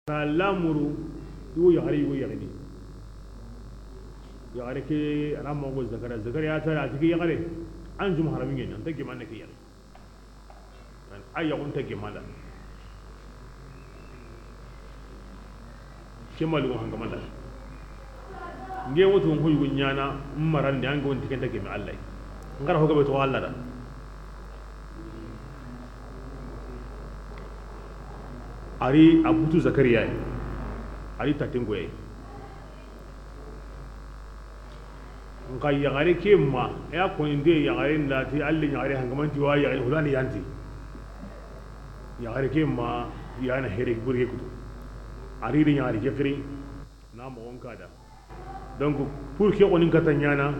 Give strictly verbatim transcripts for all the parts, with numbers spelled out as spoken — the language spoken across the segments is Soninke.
Lamuru, yugo yaxare, yugo yaxini. Yaxare ke, a na moxo Zakariya, Zakariya ta, a ti ke yaxare, an jum haramin ŋa, an ta gemanda ke yaxi. A yaxun ta gemanda. Ke maligo hangamanda. Nge wotu ko yugo ɲana, marandi, an ga wonti ken ta gemi Allah. N ga ra ho gabe to Allah da. Ari a butu Zakariya yi. Ari tatingoye. Nka yaxare ke ma, ya koni nde yaxare nda ti alle yaxare hangamanti wa yaxare hulani yanti. Yaxare ke ma, ya na here burge kutu. Ari de yaxare ke xiri, na moxon kada. Donc, pour ke xoni kata ɲana,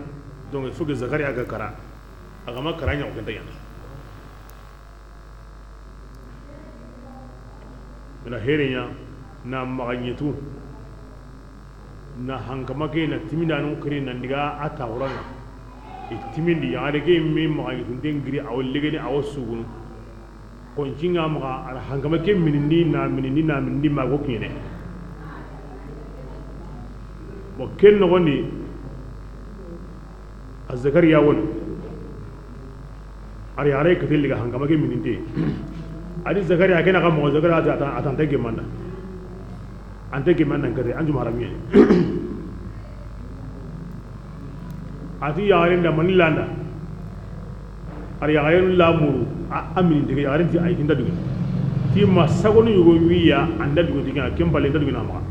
donc, il faut que Zakariya ga kara. A ga ma kara ɲa, o ken ta ɲana. Na here ɲa, na maxa ɲetu, na hankama ke, na timindanu kiri, na ndiga a taxuranga. I timindi, yaxare ke mi maxa ɲetu, nde ngiri, a wo legeni, a wo sugunu. Koncinga maxa, a ra hankama ke minindi, na minindi, na minindi, ma go kiɲene. Bon, ken noxondi, a Zakariya woni. Ari, ari, kete liga hankama ke mininde. Adi Zakariya, kena ka moxo Zakariya, a ta, a ta, a ta nta gemanda. An ta gemanda kete, an jum haramiye. A ti yaxaren da mani landa. Ari yaxaren lamuru, a, a mininde ke yaxaren ti ay kinda dugi. Ti ma sagonu yugo wiya, anda dugi diga, kembale nda dugi na maxa.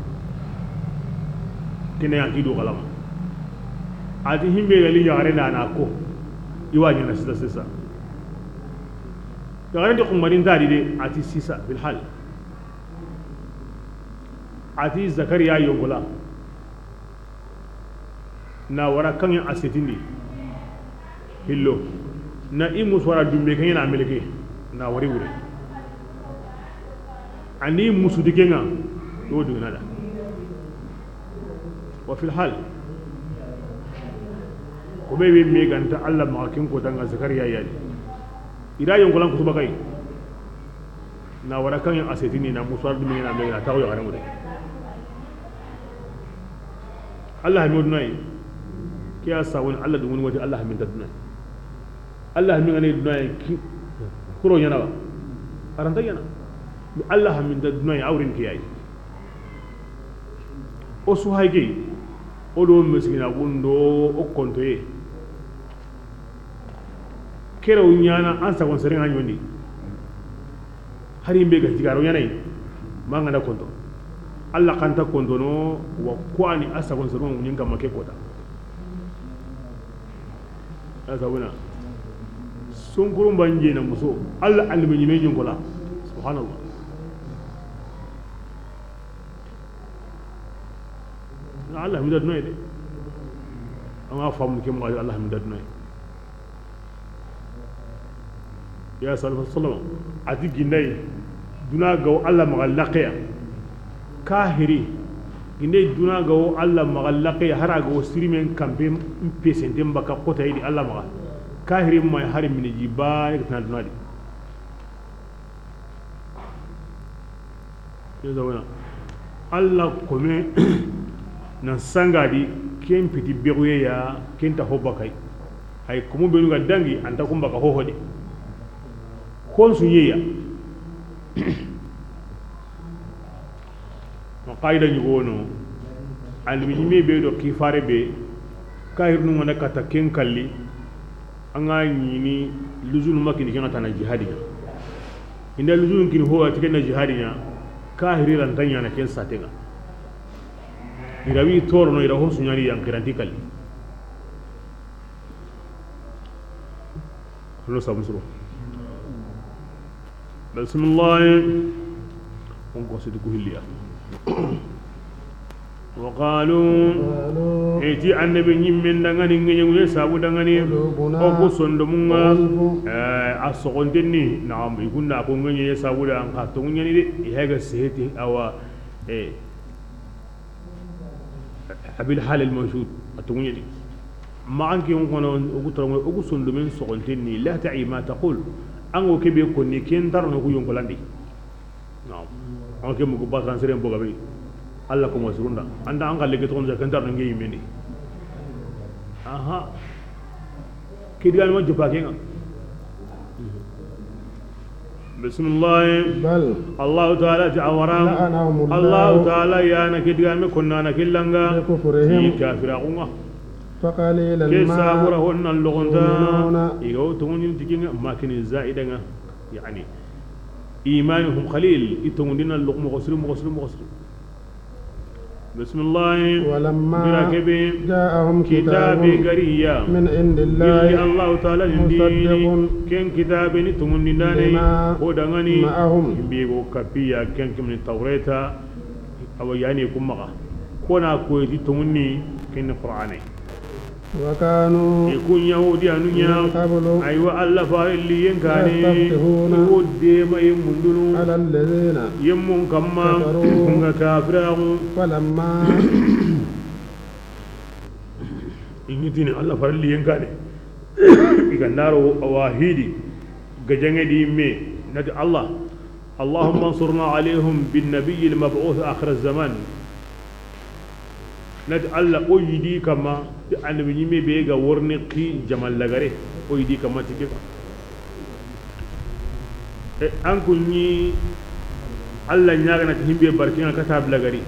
Kene ya ti do kalama. A ti himbe gali yaxare na na ko. Iwa ɲana sisa sisa. Yaxare de kumbani nta di de, a ti sisa, bil hal. A ti Zakariya yongola. Na wara kaŋe a setindi. Hillo. Na i musu wara dumbe kaŋe na meleke. Na wari wure. Ani musu di ke ŋa, yo dugana da. Wa fil hal. Ko be be me ganta Allah ma kin ko tanga Zakariya yani. Ira yon golan kutuba kay. Na wara kaŋe a setini na musu wara dumbe na meleke na tawo ya garan wure. Allah mi dunay. Ke ya sawon Allah dungun wati Allah mi dunay. Allah mi ngane dunay ki. Kuro yana ba. Aranta yana. Allah mi dunay awrin ke yayi. O su hayge. O do miskina gundo o kontoye. Kere o ɲana an sagon seren ŋa ɲondi. Hari mbe ga jigaro ɲanay. Manga na konto. Allah kanta konto no wa kwani a sagon seren ŋa ɲin kamma ke kota. A sabuna. Sunkuru mbanje na muso. Allah almi ɲime ɲin kola. Subhanallah. Allah mi da dunay de. An ga famu ke mo Allah mi da dunay. Ya sallallahu alaihi wasallam, a ti gindey duna gawo Allah maxa laqiya. Kahiri, gindey duna gawo Allah maxa laqiya, hara gawo sirimen kampe pesente mbaka kota idi Allah maxa. Kahiri may hari mini ji bare tana duna di. Yo zawena. Allah kome nan sangadi ken piti bexuye ya ken ta ho bakay. Hay komu benu ga dangi anta kum baka ho hode. Hon su ɲeya. Ma qaida ɲugono. Almi ɲime be do kifare be. Kahirnu ngana kata ken kalli. An ga ɲini luzunu makini ken ŋa tana jihadi ɲa. Inda luzunu kini ho a ti ken na jihadi ɲa. Kahiri ranta ɲana ken satenga. Irawi torono ira ho su ɲani yankiranti kalli. Lo sabu suro. Bismillah. On ko sidi ku hilliya. Wa qalu. Eti annabi ɲimmen dangani ŋeɲeŋuye sabu dangani. O ku sondomunga. A soxontenni naam i kunna ko ŋeɲeye sabu da an ka toŋuɲani de i hega seheti awa. Abil halil mawjud a toŋuɲani. Maxan ke ŋono o ku torongo o ku sondomen soxontenni la ta'i ma taqul. An go kebe konni ken tarno ku yonkolandi. Naam. An ke mugu basan seren boga be. Allah ko masurunda. Anda an galle ke to ken tar ngi yimeni. Aha. Ke digaame ma jupa kenga. Bismillah. بل Allahu taala ti a wara. لعنهم الله Allahu taala ya na ke digaame konna na killanga. بكفرهم Ti kafiraxunga. فقليلا Ke ما sabura honnan logonta. يؤمنون. I ga wo tongunin tikinga makini zaidanga. Yani, imanuhum qalil, i tongundina loxo moxo siri, moxo siri, moxo siri. Bismillah. ولما Bira kebe, جاءهم كتاب kitabe gariya. من عند الله Gilli Allahu taala nindi. مصدق Ken kitabe ni tongundindane, لما ko dangani, معهم. Himbe go kapiya, ken kimni Tawreta, awa yani kumaga. Kona ko ti tongunni, ken Qur'ane. وكانوا I kun Yahudiyanu ɲa, من قبل aywa, Alla farilli yen kane, يستفتحون i wo dema yen mundunu, على الذين yemmun kamma, كفروا nga kafiraxu. فلما I ni tini Alla farilli yen kane, i ga ndaro awahidi, gajange di me, nati Allah, اللهم انصرنا عليهم بالنبي المبعوث آخر الزمان. Nati Alla, o yidi kamma ti annabi ɲimme be ga worni ki jamal lagare, o yidi kamma ti keba. E, an kunni Alla ɲaga na ti himbe barkinga kata blagari.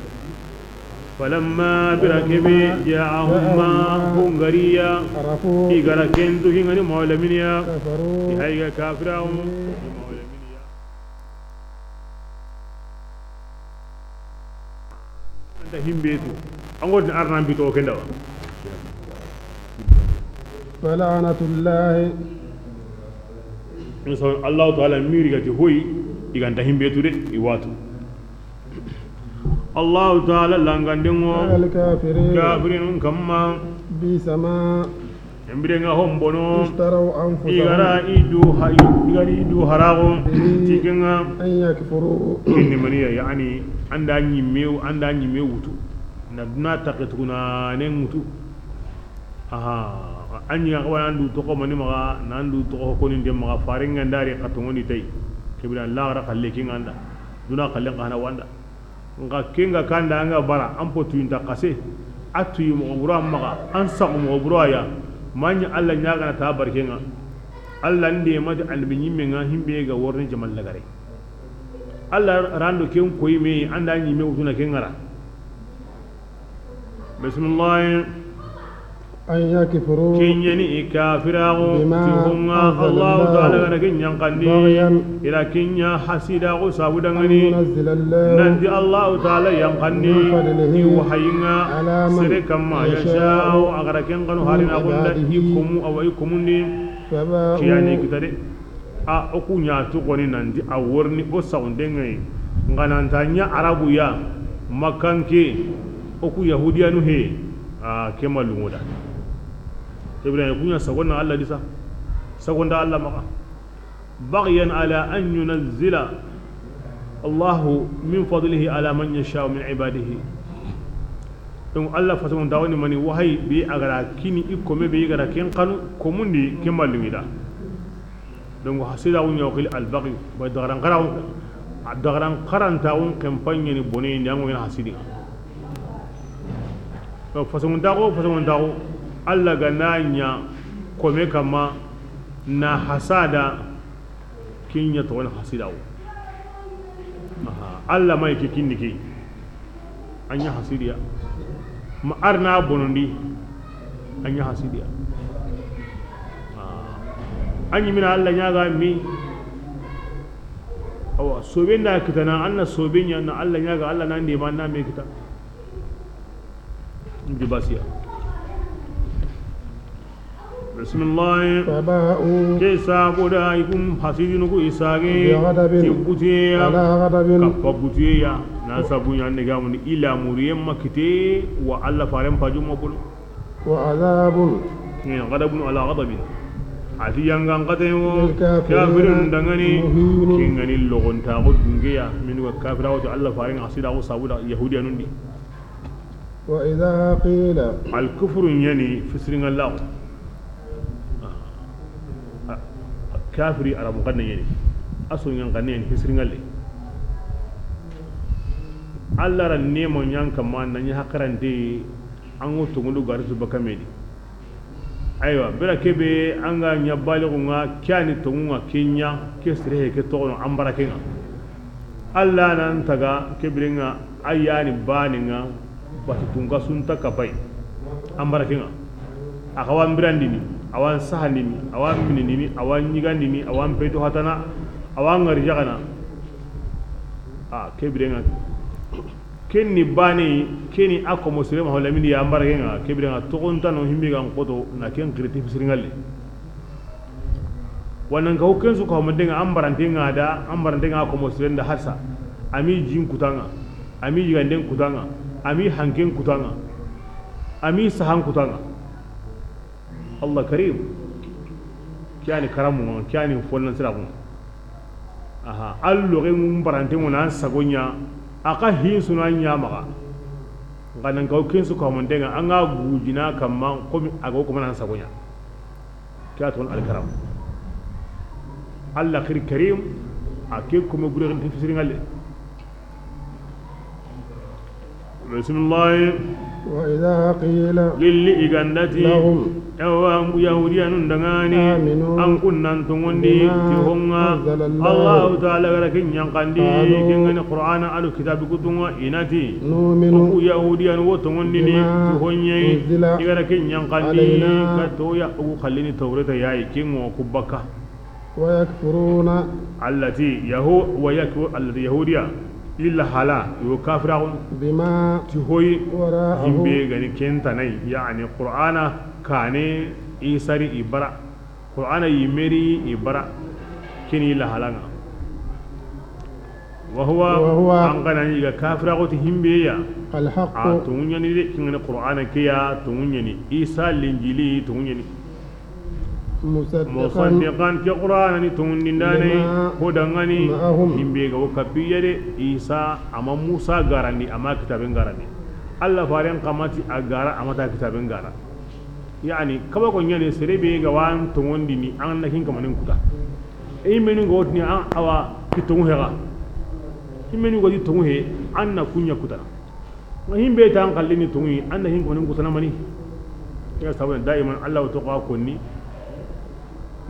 فلما Bira kebe جاءهم ما هم ngariya, عرفوا i gara kentu hingani mawlaminiya, كفروا i hayga kafirawo, به i mawlaminiya. Anta himbe tu. An godi arnan bito kenda wa. فلعنة الله Insan Allahu taala miri gati hoyi, i ganta himbe tu de, i watu. Allahu taala langandengo على الكافرين kafirinun kamma. بئس ما Embirenga hombono. اشتروا أنفسهم I gara i du ha-, i gara i du harago. به Tikenga. أن يكفروا Inni maniya, yani, anda ɲimme, anda ɲimme wutu. Na duna take tuguna ne wutu. Aha, anyi ga wana ndu toko mani maga, na ndu toko koni de maga, faringa ndari katongoni tay. Kibira la gara kalle kinganda. Duna kallen kana wanda. Nxa kenga kanda anga bara, an po tuyinta kase, a tuyi moxo bura maxa, an saxu moxo bura ya, maɲi Alla ɲagana ta barkenga. Alla nde mati annabi ɲimme nga himbe ga worni jamal lagare. Alla rando ken koyi me anda ɲimme wutuna ken ngara. Bismillah. أن يكفروا Kenyani i kafiraxu, بما ti honga أنزل Allahu الله taala gana ke ɲanxandi, بغيا ila kenya hasidaxu sabu أن dangani. ينزل الله Nanti Allahu taala yanxandi من فضله i wahayinga على من sere kamma, يشاء yasha'u, a gara ken xanu من harina xunda عباده i komu, awa i komundi. فباءوا Kiyani kita de. A, o ku ɲa tu xoni nanti a worni o saxundenŋe yi. Nxa nanta ɲa Arabu ya, Makkanke, o ku Yahudiyanu he, a, ke ma lunŋo da. Ibrahim, ku ɲa saxon na Alla di sa. Saxon da Alla maxa. بغيا على أن ينزل الله من فضله على من يشاء من عباده. Donc, Alla fasoŋo da woni mani wahayi be a gara kini i kome be i gara ken xanu komundi ke ma lunŋi da. Donc, hasida wo ɲa wo xili albaghi, ba dagaran xara wo, a dagaran xaranta wo campagne ni bone ndi ango ina hasidi. Donc, façon ntaxo, façon ntaxo, Alla ga na ɲa kome kama na hasada, kinya to wona hasida wo. Aha, Alla may ke kinni ke. A ɲa hasidiya. Ma arna bonondi. A ɲa hasidiya. Ah. A ɲi mina Alla ɲaga mi. Awa, sobe nda kitana, anna sobe ɲa na Alla ɲaga, Alla nan de ma na me kita. Ndi basiya. Bismillah. فباءوا Ke sabu da i kun hasidinu ku i sage. بغضب Ti butuyeya. على غضب Kappa butuyeya. Na sabu ɲa ne gamundi ila muriyen ma kite wa Alla faren pajum ma bulu. وعذاب Ni ghadabun ala ghadabin. A ti yangan kate wo للكافرين kafirun dangani. مهين Kingani logonta go dungeya. Min wa kafira wo Alla faren hasida go sabu da Yahudiyanun di. وإذا قيل Al kufru ɲani fisirinŋalla. Kafiri Arabu xanne ɲani. A so ɲan xanne ɲani fisirinŋalle. Alla ra neema ɲa an kanma, na ɲi hakarante, an ŋa tonŋundu gari su baka me di. Aywa, bira kebe an ga ɲa balixu ŋa, ke ya ni tonŋu ŋa, ke ɲa, ke sire he, ke toxono, an bara ke ŋa. Alla nan taga ke bire ŋa, a ya ni baane ŋa, batu tunka su nta kapayi. An bara ke ŋa. A xa wa n birandini, a wa n sahandini, a wa n minindini, a wa n ɲigandini, a wa n peto hatana, a wa n ŋari jaxana. A ke bire ŋa. Ken ni baane, ken ni a komo sire ma hola mindi ya an bara ke ŋa, ke bire ŋa toxontano himbe ga n xoto na ken xiriti fisiri ŋalle. Wa nan ka ho ken su ka ho mandenga an barante ŋa da, an barante ŋa komo sire nda harsa. A mi jin kuta ŋa, a mi yiganden kuta ŋa, a mi hanken kuta ŋa, a mi sahan kuta ŋa. Allah Karim. Ke ya ni karamu ŋa, ke ya ni fonnan siraxu ŋa. Aha, allo ge mun barante ŋo na an sago ɲa, a xa hin su na ɲa maxa. N xa nan ka ho ken su ka ho mandenga, an ga gujina kanma, komi a ga wo komo na an sago ɲa. Ke ya toxon Alkaram. Allah xiri Karim, a ke kome bure xiriti fisiri ŋalle. Bisimilahi. وإذا قيل Lilli i ga nda ti, لهم ewa, Yahudiyanun da ŋa ni, آمنوا an kun nan tonŋundi بما ti ho ŋa, أنزل الله Allahu Taala ga da ken yanqandi, قالوا ken ga ni Qur'ana a do kitabi kutu ŋa, i na ti, نؤمن o ku Yahudiyanu wo tonŋundini بما ti ho ɲa yi, أنزل i ga da ken yanqandi, علينا kato ya o ku xallini Tawreta ya yi, ken ŋo ku baka. ويكفرون Alla ti, Yahu-, wa yakfu-, Alla ti Yahudiya, illa hala, yo kafiraxun. بما Ti ho yi, وراءه himbe ga ni ken tana yi, yani Qur'ana kaane Isa ri i bara, Qur'ana yinme ri i bara, ken ni illa hala ŋa. وهو وهو an ga na ɲi ga kafiraxu ti himbe ya. الحق A tonŋu ɲa ni de, ken ga ni Qur'ana ke ya, tonŋu ɲa ni. Isa, Linjili, tonŋu ɲa ni. مصدقا Musaddiqan, ke Qur'ana ni tonŋundindaana yi, لما ho da ŋa ni, معهم himbe ga wo kapiya de, Isa, a ma Musa garandi, a ma kitaben garandi. Alla faren xa ma ti a gara, a ma ta kitaben gara. Yani, kaba ko ɲa ni, sere be ga wa an tonŋundini, an na ken kamanen kuta. E, i menu go tini an, awa, ki tonŋu he ga. I menu go ti tonŋu he, an na ku ɲa kutana. Nga himbe ta an xallini tonŋu yi, an na hin konin kutana mani. Ya sabana daiman Allah to ka konni.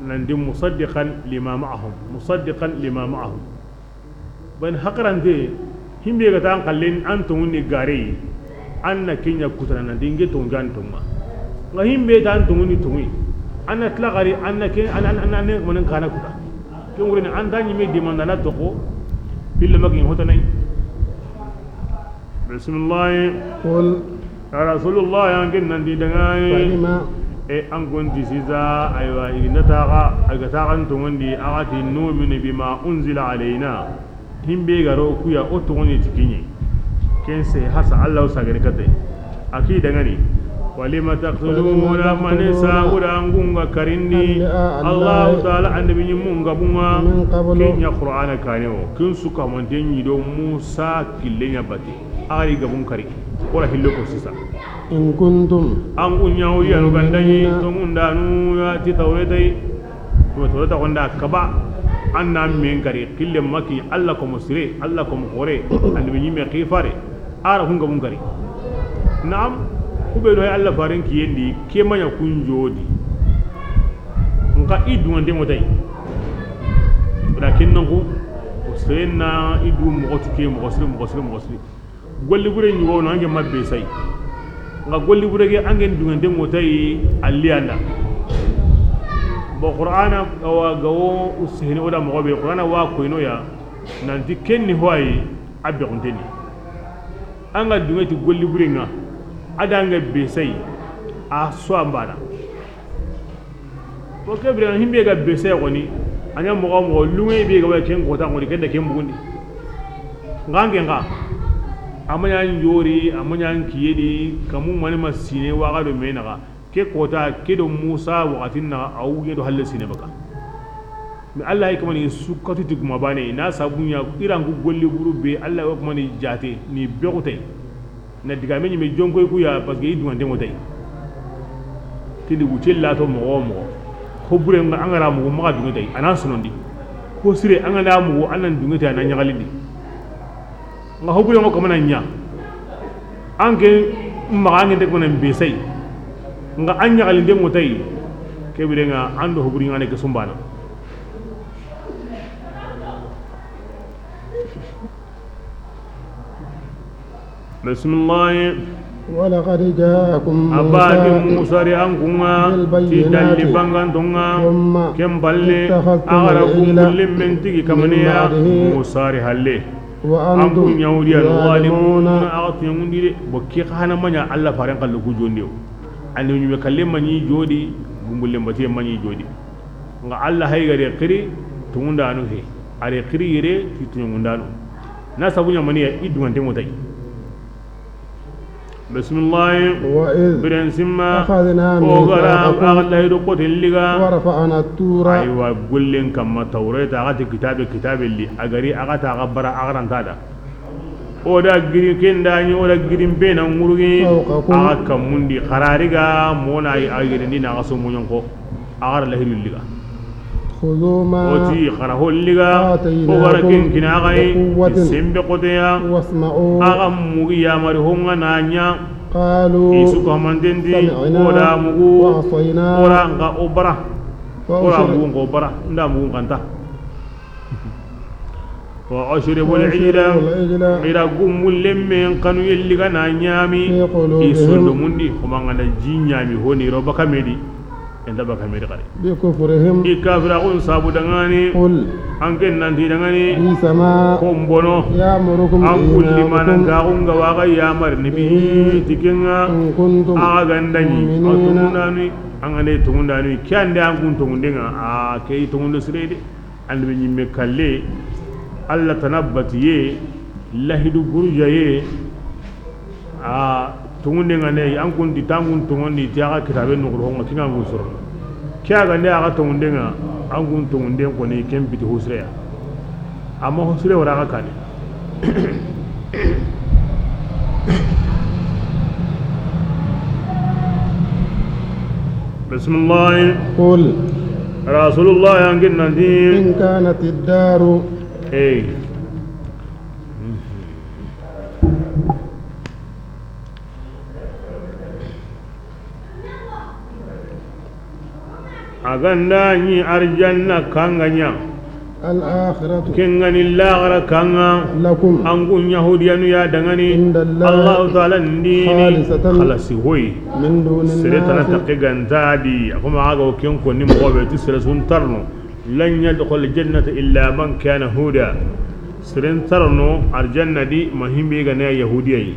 Nan di musaddiqan lima ma'ahum. Musaddiqan lima ma'ahum. Ban hakarante, himbe ga ta an xallin an tonŋu ni gare yi, an na ken ɲa kutana nan di nge tonŋu jan tonŋa. Nga himbe ta an tonŋu ni tonŋu yi, an na tila gari, an na ken, an, an, an, an ne manan kana kuta. Ken wure ni an ta ɲi me dimanda na toko, pille magi hotana yi. Bisimilahi. قل Ya Rasulullah, an ken nan di da ŋa ni. فلم E an gonti sisa, aywa, i ga nda taxa, a ga taxan tonŋundi, a ga ti نؤمن بما أنزل علينا. Himbe ga ro ku ya o tonŋundi ti ken ɲa yi. Ken se hasa Allah sagani kate. A ki da ŋa ni. ولم تقتلون من sa تقتلون uda an gunga karindi. أنبياء الله Allahu Taala annabi ɲi mun ga bunga. من قبل Ken ɲa Qur'ana kane o. Ken su ka mante ɲi do Musa kille ɲa bate. A ga ri gabun kari. Wala hillo ko sisa. إن كنتم An kun ɲa o yanu gandani مؤمنين tonŋundanu ya ti Tawreta yi. To Tawreta gonda kaba. An na men kari kille maki Allah ko mo sire, Allah ko mo xore, annabi ɲi me xifare. A ra kun gabun kari. Naam, ku be do Allah faren kiyendi, ke ma ɲa kun jodi. Nka i duŋande ŋo tay. Walakin nan ko, o seren na i du moxo ti ke, moxo siri, moxo siri, moxo siri. Golli bure ɲugo no, an ke ma be say. Nga golli bure ke, an ke duŋande ŋo tay, a li an da. Bo Qur'ana, awa, ga wo, o sehene o da moxo be, Qur'ana wa koyno ya, nanti ken ni ho ayi, a be xunte ni. An ga duŋe ti golli bure ŋa, a da an ga be say, a so an bana. Ko ke bire himbe ga be say xoni, a ɲa moxo moxo, luŋe be ga wa ken kota xoni, ken da ken bugundi. Nga an ke nga, a ma ɲa njori, a ma ɲa kiyedi, kamu mani ma sine wa ga do me naxa. Ke kota, ke do Musa waxatin naxa, a wuɲe do halle sine baka. Mais Allah ay kamani sukkatu ti guma bane, na sabu ɲa iran ku golli buru be, Allah wa kamani jate, ni be xutay. Na diga me ɲi me jonkoy ku ya, parce que i duŋande ŋo tay. Tindi wucce la to moxo moxo. Ko bure nga an ga ra mugu maxa duŋe tay, a na sonondi. Ko sire an ga na mugu, an nan duŋe tay, a na ɲaxalindi. Nga hobure ngo kamana ɲa. Anke maxa ange de kona mbesay. Nga anya galinde motay. Kebire nga ando hobure ngane ke sumbana. Bismillah. ولقد جاءكم موسى Abadi Musa ri an kunga ti بالبينات dalli bangantonga ثم ken balle اتخذتم agara العجل gumbulle men tigi من kamaniya بعده Musa ri halle. An وأنتم kun Yahudiya no ظالمون. Zalimuna, aga tuɲangundi de. Bo ki xana maɲa Allah faren kallu ku jondiyo. Ani ɲume kalle maɲi jodi, gumbulle mbatiye maɲi jodi. Nga Allah hay gare xiri tungundanu he. Are xiri yere ti tuɲangundanu. Na sabu ɲamaniya i dungante motay. Bismillah. وإذ Biren simma. أخذنا O gara ميثاقكم aga lahidu kotin liga. ورفعنا الطور. Aywa, gullen kamma Tawreta, agati kitabe, kitabe li. Agari, agata, aga bara, agaranta da. O da giri kendani, o da girin bena ngurugi. فوقكم. Aga kamundi, xarariga, mona ay, ay giri ni na aga so munyonko. Agar lahidu liga. خذوا ما O ti xara holliga, آتيناكم o gara ken kina aga yi, بقوة sembe koteya, واسمعوا. Aga mugi yamari honga na ɲa. قالوا Isu ko mandendi, سمعنا o da mugu, وعصينا o ra nga o bara, o ra وأشرب- mugu nga o bara, nda mugu kanta. وأشربوا العجل وأشربوا العجل Ira gummu lemmen kanu yelliga na ɲami, في قلوبهم. I sondomundi, kuma ngana ji ɲami honi ro baka medi. Enda baka meri kare. بكفرهم. I kafiraxun sabu dangani. قل. An ken nanti dangani. بئس ما Kombono. يأمركم An kulli إيمانكم manan kaxun ga waga yamar ni به. Bi tikenga. إن كنتم Aga gandani. مؤمنين. Atungunani. An gane tungundani. Kyande an kun tungundenga. A ke tungunde sirede. Annabi ɲimme kalle, Allah tana batiye, lahidu gurujaye, a tongunde nga ne, an kun di tangun tongundi, ti aga kitabe no guru honga, kinga ngun soro. Kiya ga ne aga tongunde nga, an kun tongunde ko ni ken biti husreya. Amma husre wara aga kane. Bismillah. قل. Rasulullah, an ken nanti. إن كانت الدار. Hey. A ganda ni arjanna kanga ɲa. الآخرة Kengani laxara kanga. لكم An kun Yahudiyanu ya dangani. عند الله Allahu Taala ndini. خالصة Xalasi hoyi. من دون Sere tana الناس. Takke ganta di. A kuma aga o ken ko ni moxo be ti sere sun tarno. لن يدخل الجنة إلا من كان هودا. Seren tarno arjanna di ma himbe ga na Yahudiya yi.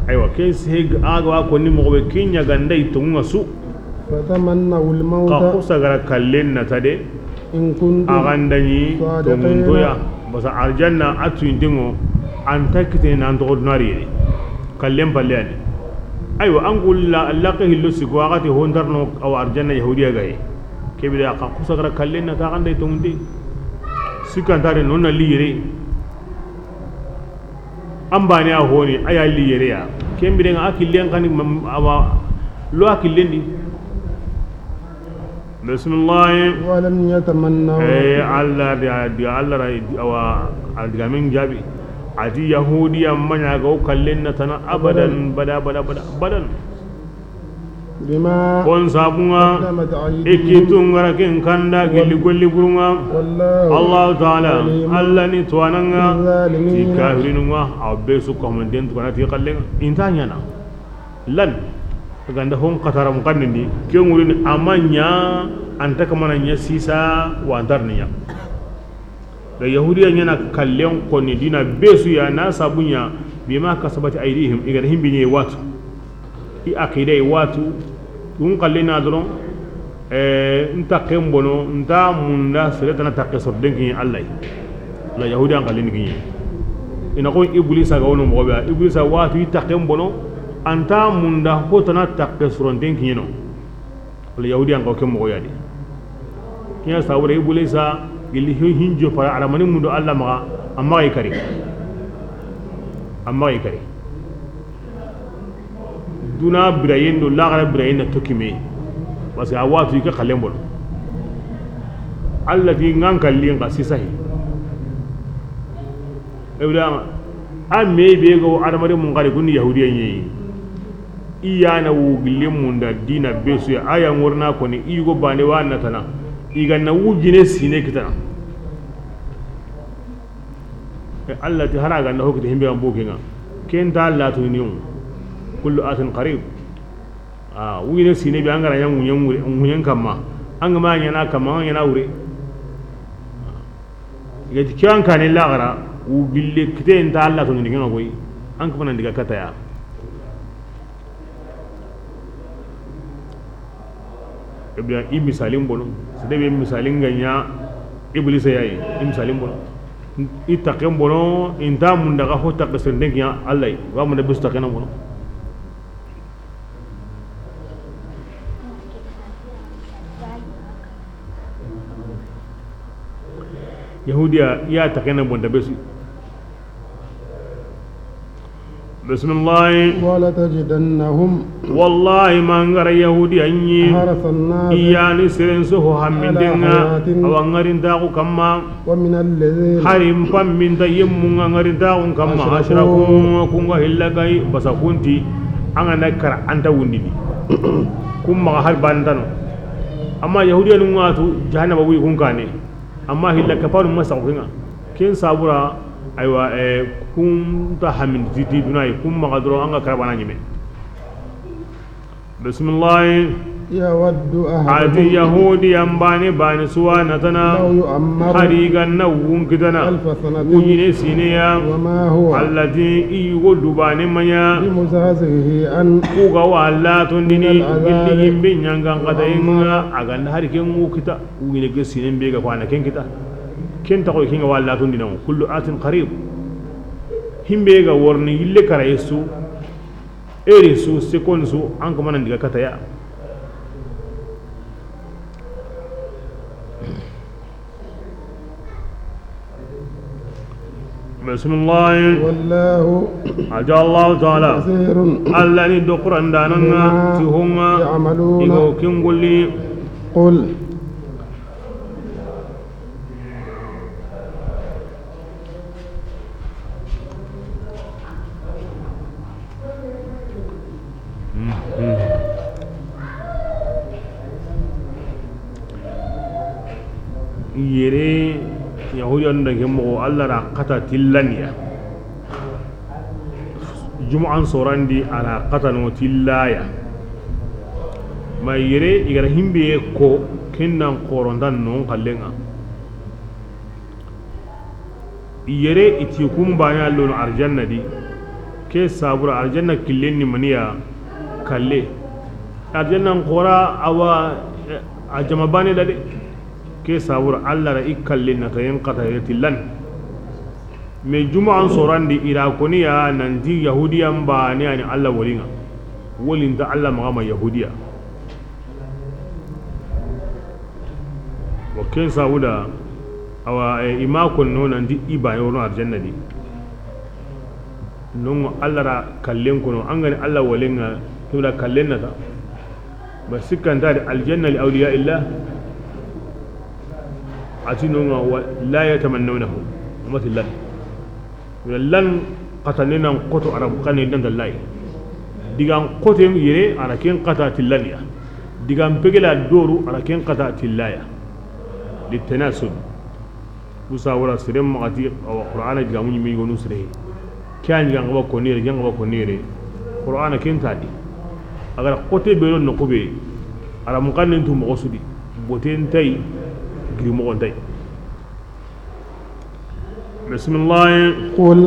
Aywa, ken se aga wa ko ni moxo be ken ɲa gandai tunga su. فتمنوا الموت Ka kusa gara kallen na ta de. إن كنتم Agandani صادقين. Tunguntoya. Basa arjanna a tuyintengo, an ta kitene nan toxo dunari yere. Kallen palle ani. Aywa, an gulla laqe hillo siko, agati hontarno awa arjanna Yahudiya gaye. Kebira ka kusa gara kallen na ta gandai tungunte. Sikantare non na li yere. An bane a honi, a ya li yere ya. Kembirenga a killen kani mam-, awa lo a killen di. Bismillah. ولم يتمنوا. Eh, Allah da, da Allah ra, awa, a diga min jabi. A ti Yahudiya ma ɲa ga o kallen na tana abadan, bada, bada, bada, abadan. بما Kon sabunga, قدمت أيديهم. Iki tungara ken kanda gilli golli burunga. والله Allah Taala, عليم Allah ni tuwananga, بالظالمين. Ti kafirinunga, a be su ko man den tuwana ti kallenga. Inta ɲana. Lan, ganda hon katara mukandindi, ke ŋurini a ma ɲa, an ta kamana ɲa sisa, wa antar ni ɲa. Da Yahudiya ɲana kallen koni dina be su ya na sabu ɲa, bima kasabat aydihim, i ga da himbi ɲe watu. I aqida i watu, tun kalle na doron, Eh, n taqqen bono, n ta munda sere tana taqqe soro den kiɲe Allah yi. La Yahudiyan xalini kiɲe. I na xo Iblisa ga wono moxo be ya. Iblisa watu i taqqen bono, an ta munda ho tana taqqe soron den kiɲe no. La Yahudiyan xo ke moxo ya di. Kiɲa sawure Iblisa gilli hi-, hinjo para alamani mundo Allah maxa, amma i kari. Amma i kari. Duna birayen do laxara birayen na toki me. Parce que a watu i ke xalen bono. Allah ti ŋan kallin xa sisahi. Ibrahima, A me be ga wo adamare mun xari kun ni yahudiya ɲi. I ya na wu gille mun da dina be su ya, a ya ŋorna ko ni i yugo bane wa na tana. I ga na wu jine sine kitana. E, Allah ti hara ga na hokiti himbe an boke nga. Ken ta Allah to ni on. Kullu atin qarib. A, wuyine sine be an ga ra ɲa ŋuɲen wure, ŋuɲen kamma. An ga ma ɲana kamma, an ga ɲana wure. Ga ti kiyan kane laxara, wu gille kite nta Allah to ni nga koy. An kamana ndiga kataya. Ibra i misalin bono. Sede be misalin ga ɲa Iblisa yayi, i misalin bono. I taken bono, inta mun daga ho takke senden kiya Allah. Wa mun da bis takena bono. Yahudiya ya takena bonda besu. Bismillah. ولتجدنهم Wallahi, mangara yahudiya ɲi. أحرص الناس Iyani seren soho hammindenga. على حياة Awa ngarintaxu kamma. ومن الذين Hari n pamminta yemmunga ngarintaxun kamma. أشركوا Ashraku, kunga hilla gay basa kunti. An ga na kara anta wundini. Kun maxa har bantano. Amma yahudiyanun ŋa tu jahannaba wuyi kun kane. Amma hilla kapanu masa kunga. Ken sabura, aywa, eh, kun ta hamin titi dunai, kun maxa doro an ga karabana ɲime. Bismillah. يود أحدهم Ati yahudiyan bani bani suwa na tana. لو يعمر Hari ga na wun kitana. ألف سنة Wujine sineya. وما هو Allati i yugo dubane manya. بمزحزحه أن Kuga wa Allah tondini. من العذاب Gilli yimbe ɲangan kata وما inga. A ga na hari ken wu kita. Wujine ge sinen be ga ko ana ken kita. Ken ta ko kinga wa Allah tondina. Kullu atin qarib. Himbe ga worni yille kara yesu. Eri su, sekon su, an kamana ndiga kataya. Bismillah. والله Aja Allah Ta'ala. بصير Alla ni dokurandananga بما ti honga يعملون igo kingulli. قل Yere Yahudiyan da ke moxo Alla ra kata tillaniya. Jum'an sorandi a ra kata no tillaya. Ma yere i ga ra himbe ko kennan korontan non kallenga. Yere i ti kun bane a lono arjanna di. Ke sabura arjanna killen ni maniya kalle. Arjanna n xora awa a jama bane da de. Ke sabura Alla ra i kalle na tayen kata yere tillan. Me juma'an sorandi i ra koniya nanti Yahudiyan bane ani Alla wolinga. Wolinta Alla maxa ma Yahudiya. Wa ken sabuda awa, eh, i ma konno nanti i bane wono arjanna di. Nongo Alla ra kallen kono, an ga ni Alla walenga, kibla kallen nata. Ba sikkanta di aljanna li awliya illah. Ati nonga wa la yatamannawnahu. Amati lan. Lan xatane nan xoto Arabu xanne danta lay. Digan xote yere a ra ken xata tillaniya. Digan pegela doru a ra ken xata tillaya. Li tanasub. Kusa wala sere maxati awa Qur'ana digamu ɲimi yonu sere. Kyan digan xaba konire, digan xaba konire. Qur'ana ken ta di. A ga ra xote be ro noxu be. A ra muxannen tu moxo su di. Boten tay, giri moxon tay. Bismillah. قل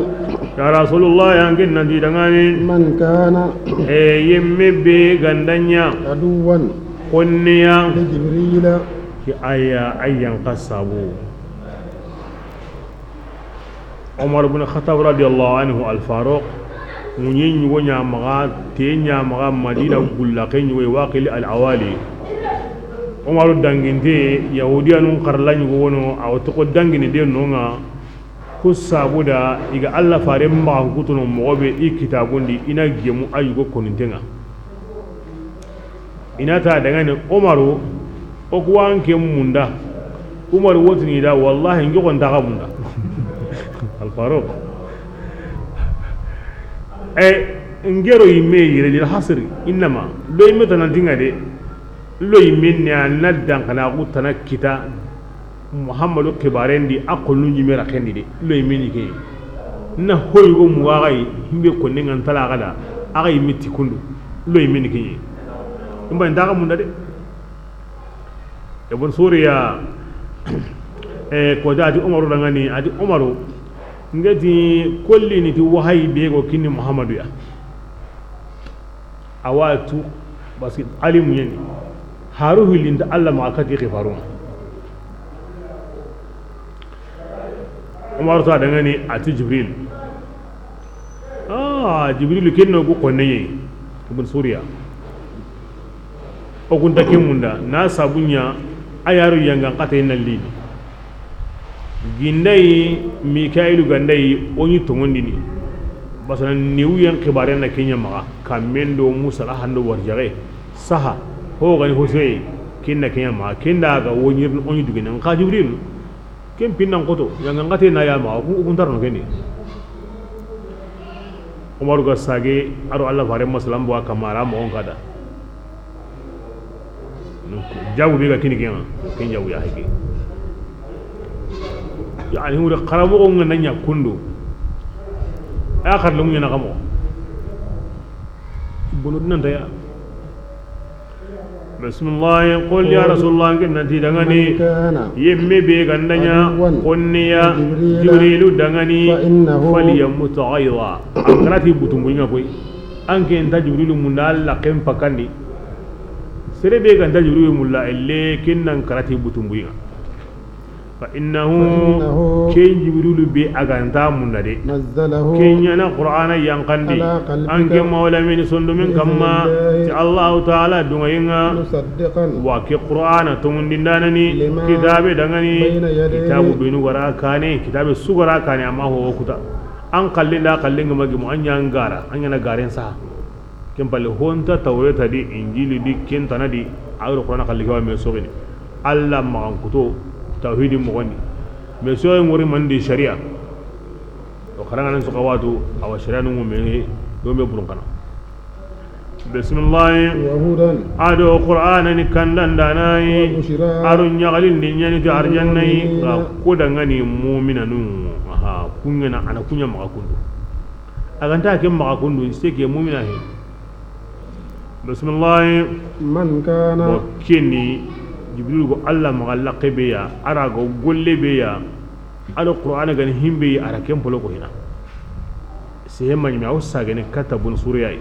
Ya Rasulullah, an ken na ti dangani. من كان E yemme be gandanya. عدوا Konniya. لجبريل Ki aya, ayan kasabu. Omar ibn Khattab radiyallahu anhu, Al Faruq, ŋuɲe ɲugo ɲamaxa, te ɲamaxa Madina gulla ke ɲugo, waqili al awali. Omaru danginte, Yahudiyanun xarla ɲugo wono, a wa toxo dangini de nonga, ku sabuda, i ga Alla fare maxan kutono moxo be i kitabundi, i na gemu a yugo konintenga. I na ta dangani Omaru, o ku wa an ke munda. Omaru wotini da, wallahi, n joxon taxa munda. Al Faruq. E, n gero yimme yere, lil hasri, innama, lo yimme tana dinga de, lo yimme ni a na dankana ku tana kita Muhammadu xibaren di, a xonnu ɲime raxen di de, lo yimme ni ke. Na hoyugo muga xa yi, himbe konne ŋa n tala xa da, a xa yimme ti kundu, lo yimme ni ke. N ba n daga munda de. Ibn Suriya, e, ko da a ti Umaru dangani, a ti Umaru, n ga ti kolli ni ti wahayi be go kinni Muhammadu ya. A wa tu, parce que alimu ɲeni. Haru hillinta Allah ma kati xifarun ŋa. Umaru ta dangani a ti Jibril. Ah, Jibril ken no ku xonne yi. Ibn Suriya. O kunta ke munda, na sabu ɲa, a yaro yangan xate na lini. Gindayi, Mikayilu gandayi, o ɲi tongondini. Basana niwuyen xibaren na ke ɲa maxa, kammen do musala hando warjaxe, saha, ho gani hoseye, ken na ke ɲa maxa, ken da ga wo ɲirini o ɲi dugene, nxa Jibril. Ken pinnan xoto, yangan xate na ya maxa, ku, ku ntarno ken di. Umaru ga sage, a ro Allah fare masalan bo a kamara moxon kada. Donc, jabu be ga kini ken ŋa, ken jabu ya hake. Yani, wure xaramoxo ŋa na ɲa kundu. A xar lamu ɲana kamo. Bono dinanta ya. Bismillah, qul ya Rasulullah, ken na ti dangani. Yemme be ganda ɲa xonne ya Jibrilu dangani, falyamut ghayza. An karati butumbuyi ŋa koy. An ke nta Jibrilu munda Allah ken pakandi. Sere be ganta Jibrilu mulla, elle ken nan karati butumbuyi ŋa. Fa innahu, ken Jibrilu be a ga nta munda de. Nazzalahu, ken ɲa na Qur'ana yanqandi. An ke mawla min sondomen kamma, ti Allahu Ta'ala dungayi ŋa. Musaddiqan, wa ke Qur'ana tongundindanani, kitabe dangani, kitabu benu gara kane, kitabe su gara kane, amma ho kuta. An kallinda kallin ŋa magi mo an ɲa ngara, an ɲa na garen sa. Ken palle honta Tawreta di, Injili di, ken tana di, a do Qur'ana kalli ke wa me sogini. Allah maxan kuto, tawhidi moxondi. Me soye ŋori mandi sharia. O xaranŋanan su xawatu, awa sharia nungu me, do me burun kana. Bismillah. Wa hudan. A do Qur'ana ni kandandanayi. Wa bushra. A do ɲaxalindi ɲani ti arjannayi. Ga ku dangani mu'minanu. Aha, kuɲana, a na kuɲa maxa kundu. A ga nta ke maxa kundu, se ke mu'mina he. Bismillah. Man kana. Bon, keni, Jibril go Allah maxa laxe be ya, a ra go golle be ya, a do Qur'ana gani himbe ya, a ra ken polo ko hina. Se he maɲi me, aw sagene kata bun suriyayi.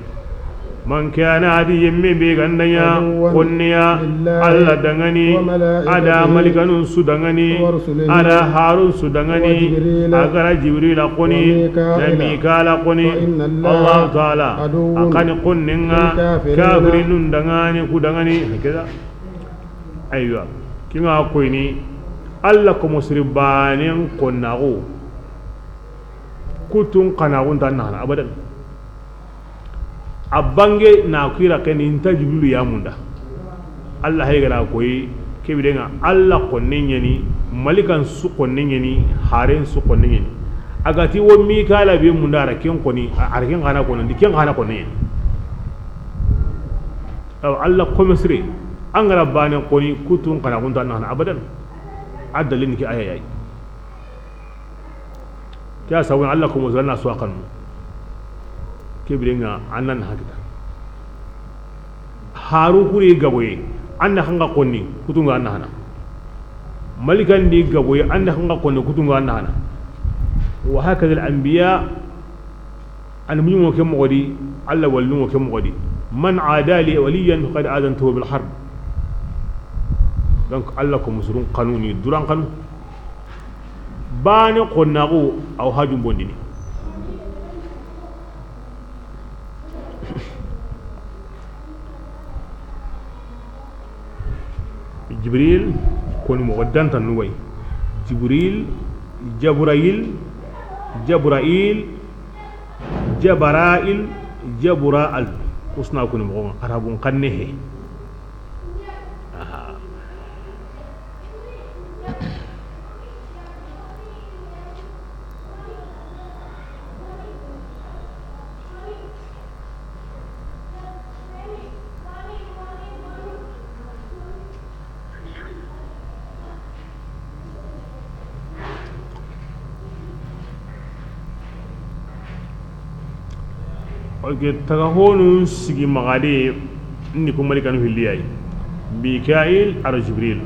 Man kana, a di yemme be ganda ɲa, aduwwan, xonne ya, lillahi, Allah dangani, wa malaikatihi, a da malikanun su dangani, wa rusulihi, a da harun su dangani, wa Jibrila, a gara Jibrila xoni, wa Mikala, na Mikala xoni, fa inna Allaha, Allah Ta'ala, aduwwun, a xani xonne ŋa, lil kafirina, kafirinun dangani, ku dangani, hakeza. Aywa, kinga koyni, Allah komo siri banen xonnaxu, kutun xanaxun ta nahana abadan. A bange na kira keni nta Jibrilu ya munda. Allah hay gana koyi, kebirenga Allah xonne ɲani, malikan su xonne ɲani, haren su xonne ɲani. A ga ti wo Mikala be munda, a ra ken xoni, a ra ken xana xoni, ndi ken xana xoni. Awa Allah xo misiri, an gara bane xoni, kutun xanaxun ta nahana abadan. A dalilin ke aya yayi. Ke ya sabu Allah komo siri na su a xanu. Kebirenga an nan hakita. Haru kuri gaboye, an na xanga xoni, kutunga an nahana. Malikan di gaboye, an na xanga xoni, kutunga an nahana. Wa hakadha al anbiya, an muɲumo ke moxo di, Allah wallumo ke moxo di. Man ada li waliyan faqad adantuhu bil harb. Donc Allah komo sirun xanuni, duran xanu. Bane xonnaxu, aw hajun bondini. Jibril, koni moxo danta nuway. Jibril, Jabrail, Jabrail, Jabarail, Jaburaal. Kusna koni moxo ŋa, Arabun xanne he. Aha. Ok, taga honu sigi maxa de, ni ku malikanu hilli ya yi. Mikail aro Jibril.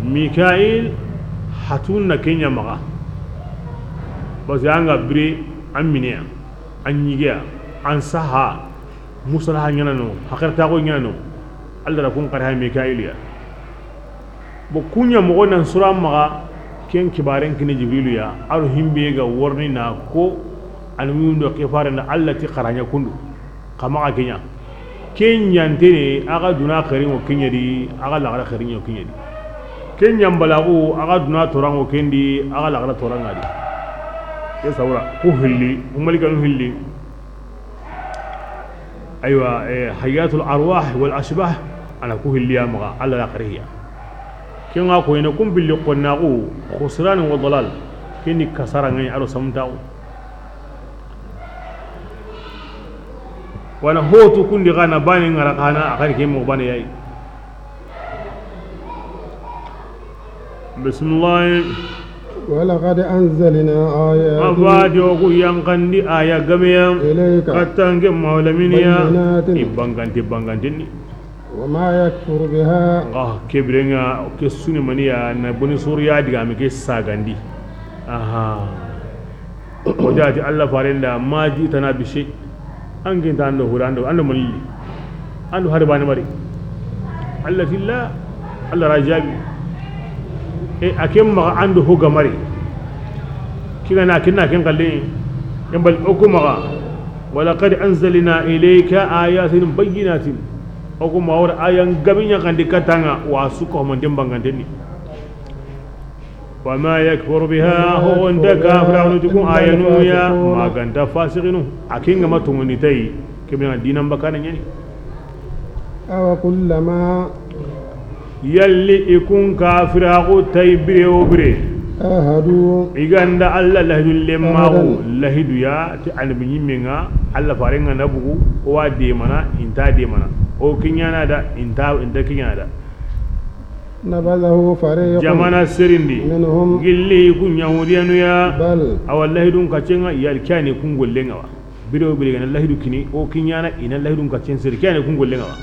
Mikail, hatun na ke ɲa maxa. Parce que an ga bire, an miniya, an ɲigiya, an saha, musalaha ɲaana no, haxirtaxo ɲaana no. Alla ra kun xari ha Mikail ya. Bo ku ɲa moxo nan sura maxa, ken kibaren kini Jibrilu ya, aro himbe ga worni na ko, an windo ke fare na Alla ti xaraɲa kundu. Xa maxa ke ɲa. Ke ɲantene, axa duna xerinŋo ke ɲa di, axa laxara xerinŋo ke ɲa di. Ke ɲa mbalaxu, axa duna toranŋo ken di, axa laxara toranŋa di. Ke sawra, ku hilli, ku malikanu hilli. Aywa, eh, hayatul arwah wal ashbah, ana ku hilliya maxa, Alla la xariya. Ken ga ko ina kun billi xonnaxu, khusran wa dalal, keni kasara ŋa yi aro samuntaxu. Wana hotu kundi xa na bani ŋara xa na a xari ke moxo bani ya yi. Bismillah. ولقد أنزلنا آيات Abadi o ku yanqandi aya gameya إليك katta an ke Mawlaminiya. بينات I bangante bangante ni. وما يكفر بها Nga ke birenŋa ke suni maniya na boni suriya diga mi ke sagandi. Aha. O jati Alla farenda ma ji'tana bi shay. An ginta ando hura ando ando manilli. Ando hari bani mari. Alla tilla, Alla ra jabi. E a ken maxa ando ho ga mari. Kiga na ken na ken kalle. Yambal o ku maxa. ولقد أنزلنا إليك آيات بينات. O ku maxa wor ayan gabe ɲaxandi katta ŋa wa su ko man dem bangante ni. وما يكفر بها, ho nta kafiranu ti kun ayanu ya, ma ganta fasiqinu. A ken ga ma tongoni tay, ke be na dinan bakana ɲani. أو كلما Yalli i kun kafiraxu tay bire wo bire. عاهدوا I ganda Alla lahidu lemmaxu, عهدا lahidu ya ti annabi ɲimme ŋa, Alla fare ŋa na bugu, o wa demana, inta demana. O kiɲana da, inta, inta kiɲana da. نبذه فريق Jamana serindi. منهم Gilli kun Yahudiyanu ya. بل Awa lahidun kacenŋa, yal kiyani kun gollenŋa wa. Bire wo bire gana lahidu kini, o kiɲana ina lahidun kacen seri, kiyani kun gollenŋa wa.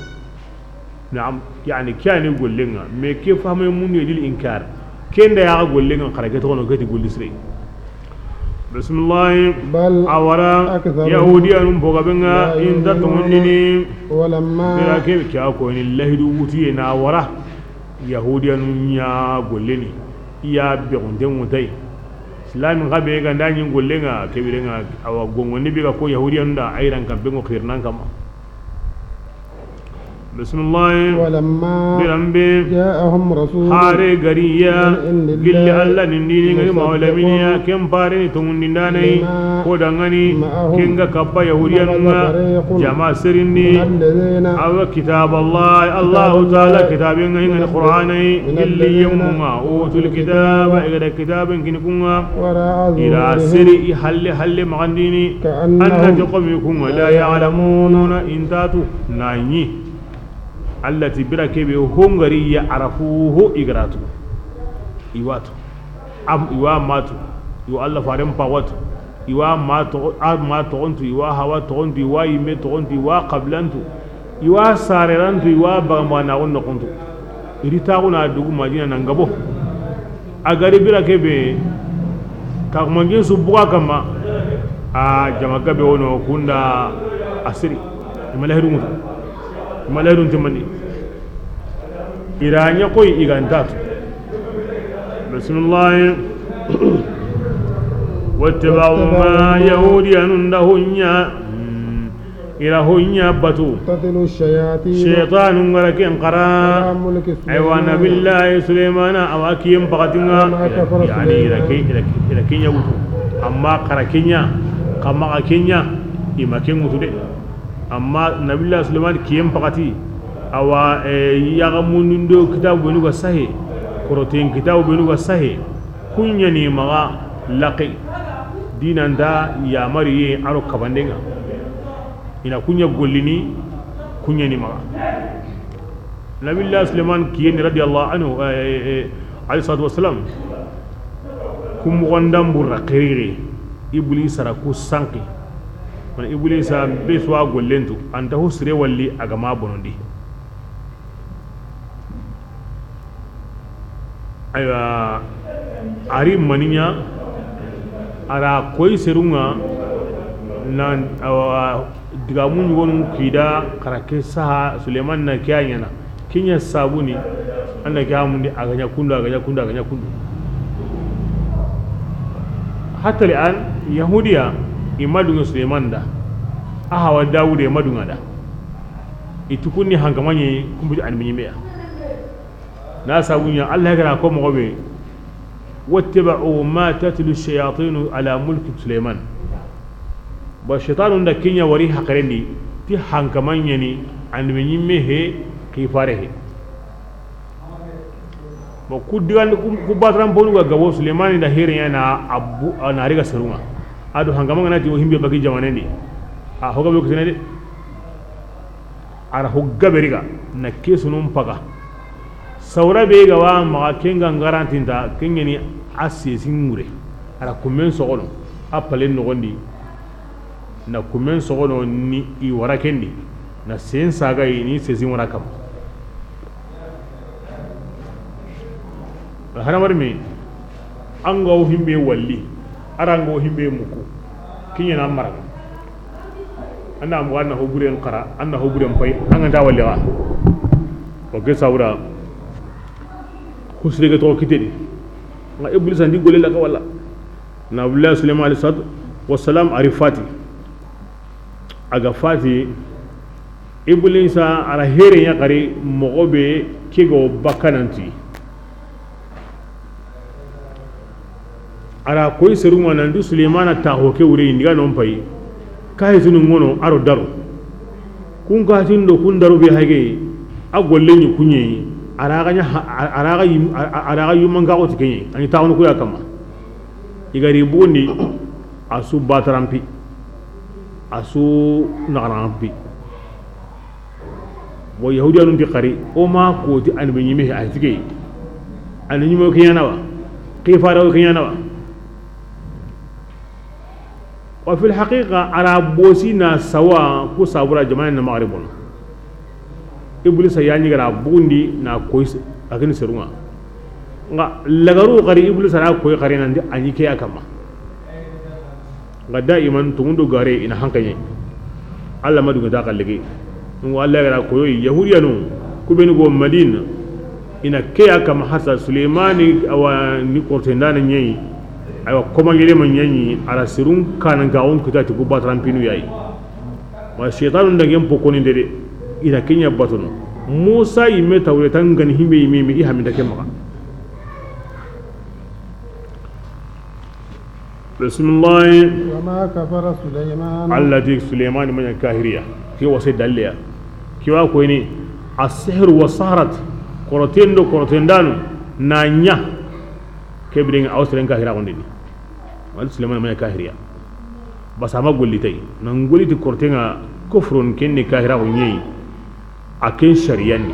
Naam, yani kiyani gollenŋa, mais ke fahme mundu ye dil inkar. Kenda ya gollenŋa xara ke toxono ke ti golli sire. Bismillah. بل Awara أكثرهم Yahudiyanun boga benga لا inta يؤمنون tongondini. ولما Bira ke kya ko ni lahidu wutiye na wara. Yahudiyanun ɲa golleni. Iya be gunde mutai. Islamin ga be ga ndani gollenŋa ke birenŋa awa gongoni biga ko Yahudiyanun da ayran kan bengo khirnan kama. Bismillah. ولما Birambe. جاءهم رسول Hare gariya من عند الله gilli Alla nindini ngari مصدقا Mawlaminiya ken pare ni tongundindanai لما ko dangani معهم ken ga kappa Yahudiyanu نبذ ŋa فريق jama serindi من الذين awa kitab Allah, Allahu Ta'ala kitabe ŋa ngani Qur'anai من gilli الذين yemmu ŋa utul kitaba i ga da kitaben kini kun ŋa وراء ira ظهورهم seri i halle halle magandini كأنهم annati qomi kun ŋa لا la يعلمون ya'lamuna intatu. Naɲi. Alla ti bira kebe ho ngari ya arafu ho igratu. Iwatu. Am iwa matu. Iwa Alla faren pawatu. Iwa ma to a ma toxontu, iwa hawa toxontu, iwa yimme toxontu, iwa qabilantu. Iwa sarerantu, iwa bagamba na gonno kontu. Iri taxuna dugu Madina nan gabo. A gari bira kebe, ka manjin su buga kama. A jama gabe wono kunda asiri. Ima lahidun ŋutu. Ima lahidun timandi. Ira ɲa koy i ga ntatu. Bismillah. واتبعوا ما Yahudiyanun da ho ɲa. Ira ho ɲa batu. تتلو الشياطين Shaytanu ngara ken xara. على ملك سليمان Aywa, Nabillahi Sulaymana awa kiyen pakatinŋa. وما كفر Yani ira سليمان ke ira ke ira ke ɲa wutu. Amma xara ke ɲa, kama ke ɲa, ima ke ŋutu de. Amma Nabillahi Sulayman kiyen pakati. Awa, eh, yaga mundindo kitabu benu ga sahe. Koroten kitabu benu ga sahe. Kuɲani maxa laqi. Dinanta yamariye aro kabandenŋa. Ina kuɲa gollini, kuɲani maxa. Nabillahi Sulayman kiyeni radiyallahu anhu, eh, eh, eh, alayhi salatu wassalam. Ku muxondan burra xiriri, Iblisa ra ku sanki. Mana Ibliisa be su wa gollen tu, a nta ho sire walli a ga ma bonondi. Aywa, a ri maniya, a ra koyi serun ŋa, na, awa, digaamu ɲugonu kida, xa ra ke saha, Suleymani na ke a ɲaana. Ke ɲa sabu ni, an da ke hamundi, a ga ɲa kundu, a ga ɲa kundu, a ga ɲa kundu. Hatta li an, Yahudiya, i ma duŋe Suleymani da, a hawa Dawuda, i ma duŋe a da. I tu kun ni hankama ɲi, kun buti annabi ɲimme ya. Na sabu ɲa, Alla ga ra ko moxo be, واتبعوا ما تتلو الشياطين على ملك سليمان. Ba shaytanu nda ke ɲa wari haqile ndi, ti hankama ɲa ni, annabi ɲimme he, xifare he. Bon, ku digan, ku, ku bataran bonu ga gabo Suleymani da here ɲa na abu, na riga serun ŋa. A do hankama ga na ti o himbe bagi jamanen di. A ho ga be kitene de. A ra ho gabe riga na ke sunun paga. Sawra be ga wa maxa ke ŋa garantinta, ke ɲa ni a sesin ŋure. A ra kumen soxono, a palen noxon di. Na kumen soxono ni i wara ken di. Na sen saga yi ni sesin wara kam. Haramar mi, an ga wo himbe walli, a ra an ga wo himbe muku. Ke ɲa na mara. An na mugu, an na ho buren xara, an na ho buren pay, an ga nta walli xa. O ke sawra, husire ke to kitedi. Nga Ibliisa ndi golle la ka wala. Nabiyullahi Suleymani alayhi salatu wassalam a ri fati. A ga fati, Ibliisa a ra here ɲa xari moxo be ke ga wo bakkananti. A ra koyi serun ŋa nanti Suleymana taxo ke wure yi ndi ga non pay. Kayi tunu ŋono a ro daro. Kun katin do kun daro be hage, a golle ɲi kuɲe. A ra ga ɲa, a ra ga yim-, a ra ga yumman ga xoti ke ɲi. A ni taxunu ku ya kama. I ga ri bundi, a su batarampi, a su naxarampi. Bon, Yahudiyanun ti xari, o ma koti annabi ɲimme he, a ti ke yi. Annabi ɲimme ke ɲa na wa? Xifare ke ɲa na wa? Wa fil haqiqa, a ra bosi na sawa ku sabura jamaane na maxari bono. Ibliisa ya ɲi ga ra bundi na koyi s-, a kini serun ŋa. Nga lagaru xari Ibliisa ra koyi xari nanti a ɲi ke ya kama. Nga daiman tungundu gare i na hankaɲe. Alla ma duŋe ta xallege. Ngo Alla ga ra koyo Yahudiyanu, ku benu go Madina, i na ke ya kama hasa Suleymani, awa ni kortendana ɲa yi. Aywa, koma ngele ma ɲa yi, a ra serun kanan ga on kita ti ku batarampinu ya yi. Ma shaytanu nda gen pokoni ndede, i na ke ɲa batono. Muusa yimme Tawreta ŋa ni himbe yimme yimme i haminta ke maxa. Bisimilahi. وما كفر سليمان. Alla ti Suleymani ma ɲa kahiriya. Ke wase dalliya. Ke wa koyini, as-sihru was-sahratu. Koroten do korotendanu na ɲa. Ke biren ŋa a wa seren kahira xondini. Wala Suleymani ma ɲa kahiriya. Basa ma golli tay. Nan golli ti koroten ŋa kofron ken ni kahira xo ɲeyi. A ken sariyan ni.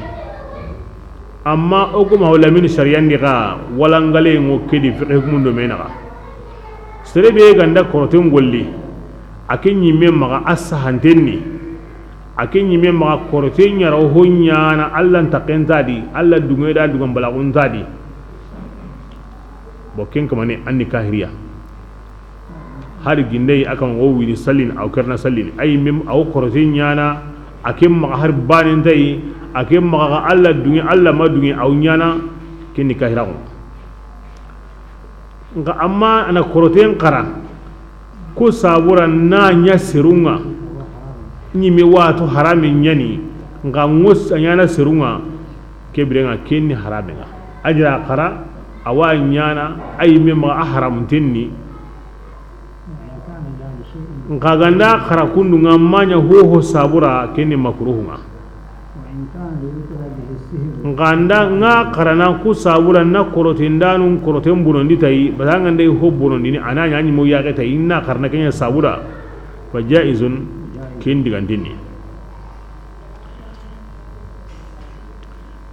Amma o goma wala min sariyan ni ga wala ngale ngo kedi fiqh hukumun do menaga. Sere be ganda koroten golli. A ken ɲimme maxa a sahanten ni. A ken ɲimme maxa koroten ɲa ra ho ɲaana Alla nta ken ta di, Alla duŋe da duŋan balaxun ta di. Bo ken kamane anni kahiriya. Hari gindey a kan wo wini sallin, aw kerna sallin. Ay mem aw korote ɲaana, a ken maxa har banen tay, a ken maxa ga Alla duŋe, Alla ma duŋe aw ɲaana, ken ni kahiraxu. Nxa amma a na koroten xara, ko sabura na ɲa serun ŋa, ɲime wato harami ɲani, nxa ŋo s-, a ɲaana serun ŋa, ke biren ŋa ken ni haramen ŋa. A jira xara, a wa ɲaana, ay mem a haramunten ni, Nxa ganda xara kundu ŋa ma ɲa hoho sabura ken ni makruhu ŋa. Nxa nda ŋa xarana ku sabura na koroten danun koroten bonondi tayi, bata ŋa nda ho bonondini, a na ɲa ɲimo yaxe tayi, na xarana ken ɲa sabura, fa jaizun, ken diganten ni.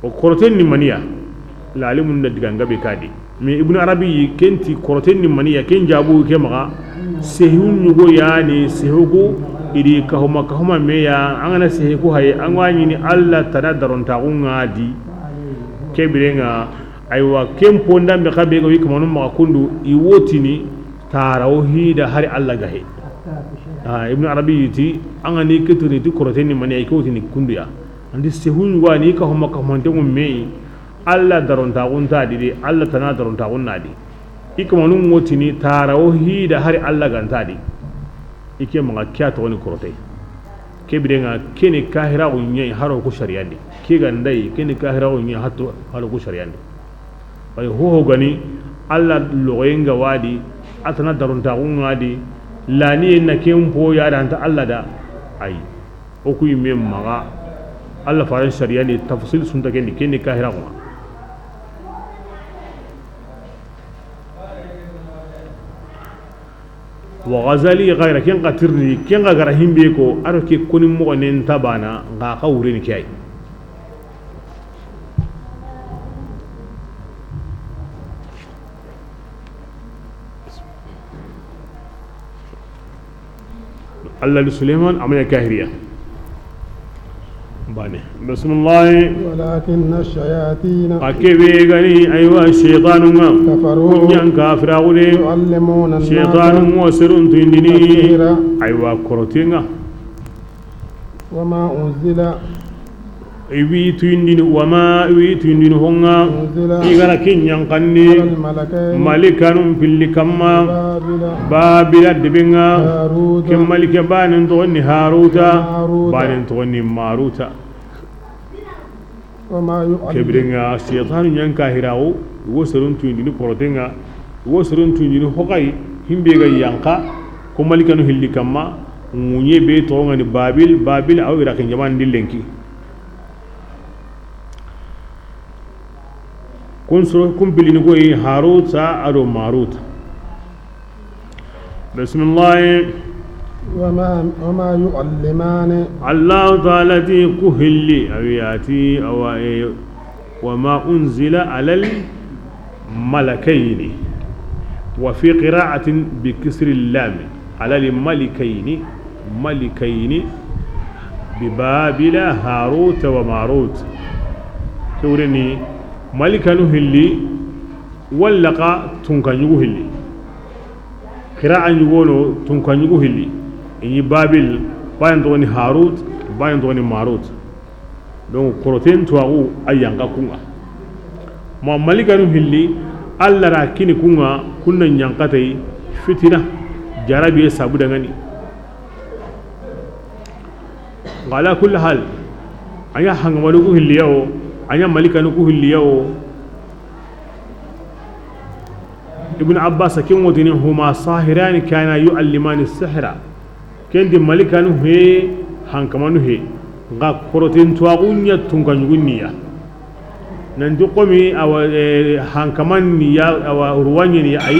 O koroten ni maniya, lalimun da diga ngabe kadi. Mais Ibn Arabi ken ti koroten ni maniya, ken jabu ke maxa, sehun ɲugo yani, sehugu I di kahuma kahuma me ya, an ga na sehe ku haye, an ga ɲini Alla tana darontaxu ŋa di. Ke biren ŋa, aywa, ken ponda be xa be ga i kamanu maxa kundu, i wo tini tara wo hida hari Alla ga he. Ah, Ibn Arabi ti, an ga ni ke tini ti korote ni mani, ay ko tini kundu ya. An di sehun wa ni kahuma kahuma nte ŋu me, Alla darontaxu nta di de, Alla tana darontaxu na di. I kamanu ŋo tini tara wo hida hari Alla ga nta di. I ke maxa ke ya toxo ni korote. Ke biren ŋa ke ni kahiraxu ɲa yi haro ku sariyan di. Ke ga nda yi, ke ni kahiraxu ɲa yi haro ku sariyan di. Bay hoho ga ni Alla loxoyen ŋa wa di, a tana darontaxu ŋa di, lani na ken po ya da nta Alla da. Ay. O ku yi me maxa Alla faran sariyan di tafsil sunta ken di, ke ni kahiraxu ŋa. Wa Ghazali xayra ken xa tirni, ken xa ga ra himbe ko, a ro ke koni moxo nen tabana, nga xa wurini ke ay. Alla di Suleyman a ma ɲa kahiriya. Bane. Bismillah. ولكن الشياطين A ke be ga ni, aywa, shaytanu ŋa. كفروا Ku ɲa kafiraxu de. يعلمون الناس Shaytanu ŋo serun tuyindini. السحر Aywa, korote ŋa. وما أنزل I wi tuyindini, wama, i wi tuyindini ho ŋa. أنزل I ga ra ke ɲa xanni. على الملكين Malikanun pilli kamma. ببابل Babila debe ŋa. هاروت Ke malike banen toxo ni Haruta. وماروت Banen toxo ni Maruta. وما يعلم Ke biren ŋa shaytanu ɲa kahiraxu, wo serun tuyindini korote ŋa, wo serun tuyindini ho xa yi, himbe ga yanqa, ko malikanu hilli kamma, ŋuɲe be toxo ŋa ni Babil, Babil, aw Iraqi ɲaman di lenki. Kun soro, kun pilini koyi Haruta a do Maruta. Bismillah. وما، وما يعلمان Allahu taala ti ku hilli, a wi a ti, awa, e, وما أنزل على الملكين. وفي قراءة بكسر اللام. على الملكين. ملكين. ببابل هاروت وماروت. Ke wure ni, malikanu hilli, walla xa tunka ɲugu hilli. Qira'a ɲugono tunka ɲugu hilli. I ɲi Babil, banen toxo ni Harut, banen toxo ni Marut. Donc, koroten tuwaxu a yanqa ku ŋa. Ma malikanu hilli, Alla ra kini ku ŋa, kun na ɲanqatey fitina, jarabiye sabu da ŋa ni. Nga ala kulli hal, a ɲa hangamanu ku hilli ya wo, a ɲa malikanu ku hilli ya wo. Ibn Abbas ken ŋo tini, هما ساحران كانا يعلمان السحر. Ken di malikanu he, hankamanu he. Nga koroten tuwaxu ɲa tunka ɲugun ni ya. Nan di xomi awa, e, hankaman ni ya, awa ruwan ni ya ay.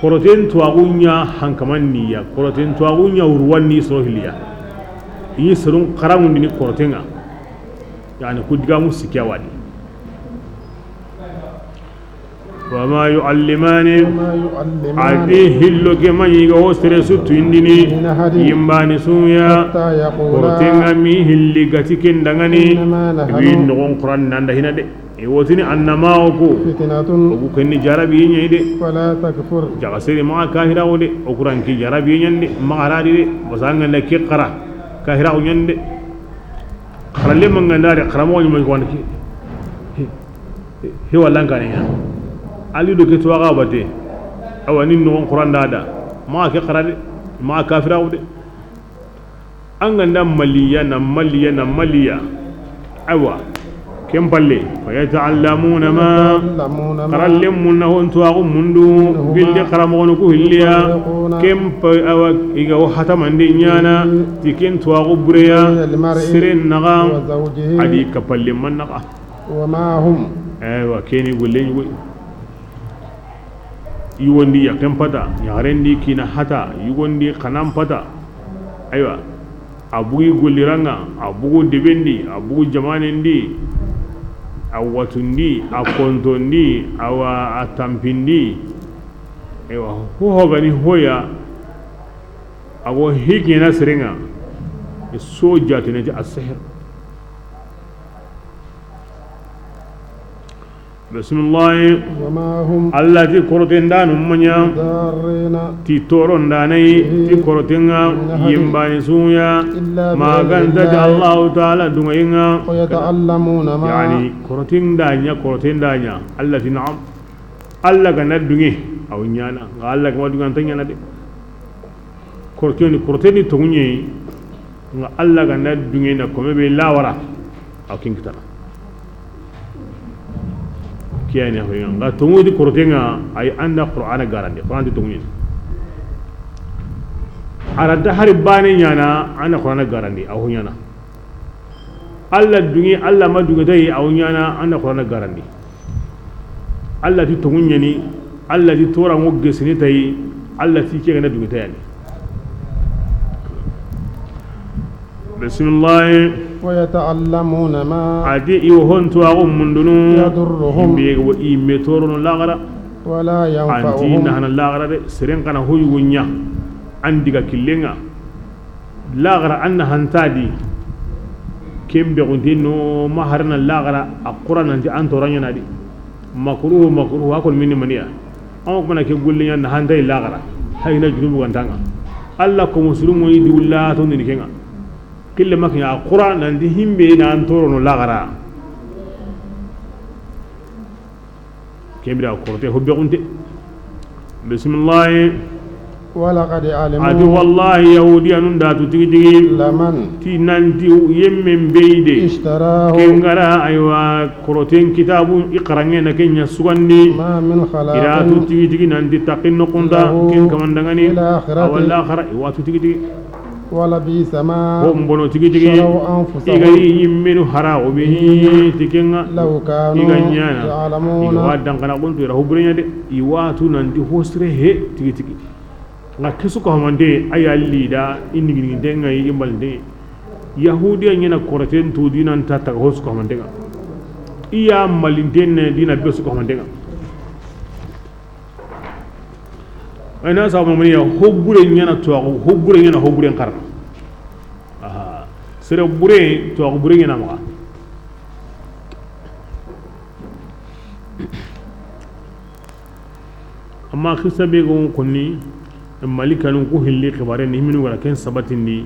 Koroten tuwaxu ɲa hankaman ni ya. Koroten tuwaxu ɲa ruwan ni soro hilli ya. I ɲi serun xaranŋundini koroten ŋa. Yani ku digamu sikki a wa di. وما يعلمان A ti hillo ke ma ɲi ga wo sere su tuyindini. من أحد Yimbani su ya. حتى يقولا Koroten ŋa mi hilli ga ti ken da ŋa ni. إنما نحن Wi noxon Quran nan da hina de. I wo tini annama o ku. فتنة O ku ken ni jarabiye ɲa yi de. فلا تكفر. Jaga sere maxa kahira wo de. O Quran ki jarabiye ɲa ni de. Maxa ra di de. Basa ŋa na ke xara. Kahira wo ɲa ni de. Xaralle ma ŋa na de. Xara mo ɲi ma ko an ki. He, walla an kane ɲa. Ali do ke tuwaxa bate. Awa, ni noxon Quran da da. Maxa ke xara de. Maxa kafiraxu de. An ga nda maliya na maliya na maliya. Awa. Ken palle. فيتعلمون ما Xarallen mun na hon tuwaxu mundu. Gilli xaramoxonu ku hilliya. Ken pa, awa, i ga wo hatamandi ɲana. Ti ken tuwaxu bureya. Siren naxa. A di kapalle man naxa. وما هم. Aywa, keni golle ɲugoy. Yugondi yakken pata, yaxarendi kina hata, yugondi xanan pata. Aywa, a bugi golliranŋa, a bugu debendi, a bugu jamanendi, a watundi, a kontondi, awa a tampindi. Aywa, hoho gani hoya. A go hikina sirinŋa. So jatene ti asihir. Bismillahi. وما هم Alla ti koroten danu ma ɲa. بضارين Ti toron danai, به ti koroten ŋa, من أحد yimbani suya, إلا بإذن maganta ti الله Allahu Taala dunŋayin ŋa. ويتعلمون ما Yani, koroten da ɲa, koroten da ɲa. Alla ti na'am. Alla ga na dunŋe, a wa ɲaana. Nxa Alla ga ma dunŋe, a nta ɲaana de. Koroten ni, koroten ni tonŋu ɲa yi, nxa Alla ga na dunŋe na kome be lawara, a wa ken kitana. Kiyani a hoyna, nxa tonŋu di koroten ŋa, a yi an da Qur'ana garandi, Qur'an ti tonŋu ɲa ni. A ra nta hari bane ɲaana, an da Qur'ana garandi, a wa ho ɲaana. Alla dunŋe, Alla ma dunŋe ta yi, a wa ɲaana, an da Qur'ana garandi. Alla ti tonŋu ɲa ni, Alla ti toranŋo gesini ta yi, Alla ti ke ga na dunŋe ta yani. Bismillahi. ويتعلمون ما A ti i wo ho ntu a go mundunu. يضرهم Himbe ga wa i me torono laxara. ولا An ti ينفعهم na hana laxara de, seren xa na ho yugo ɲa. An diga killen ŋa. Laxara an na hanta di. Ken be gunte no ma harana laxara a Qur'an nan ti an toran ɲaana di. Makruhu, makruhu, a ko mini maniya. An ko na ke gulle ɲa na hanta i laxara. Hay na junubu ga nta ŋa. Alla ko musulmo yi dulla to ni ken ŋa. Kille ma ke ɲa a Qur'an nan ti himbe na an torono laxara. Ken bire a korote ho be gunte. Bismillahi. ولقد A ti علموا wallahi Yahudiyanun da tu tigi tigi. لمن Ti nan ti yemmen be yi de. اشتراه Ken ga ra, aywa, koroten kitabu i xaranŋe na ken ɲa sugandi. ما من خلاق I ra tu tigi tigi nan ti taxin noxun da, له ken kaman danŋa ni. في الآخرة A wa laxara, i wa tu tigi tigi. ولبئس ما Ho bono tigi tigi. شروا أنفسهم I ga yi yimmenu haraxu به به ti ken ŋa. لو كانوا I ga ɲaana. يعلمون I ga wa danxana xuntu i ra ho bure ɲa de. I wa tu nan ti ho sire he tigi tigi. Nxa ke su ko hamante, a ya li da, i niginiginten ŋa yi, i mbalinten. Yahudiya ɲa na koroten tu dinan ta taga ho su ko hamanten ŋa. I ya mbalinten ne dina be su ko hamanten ŋa. Ay na sabu mani ya, ho bure ɲa na tuwaxu, ho bure ɲa na ho bure n xarana. Aha. Sere bure, tuwaxu bure ɲa na maxa. Amma xisa be go konni, Malikanun ku hilli xibaare ni, himinu wara ken sabatindi.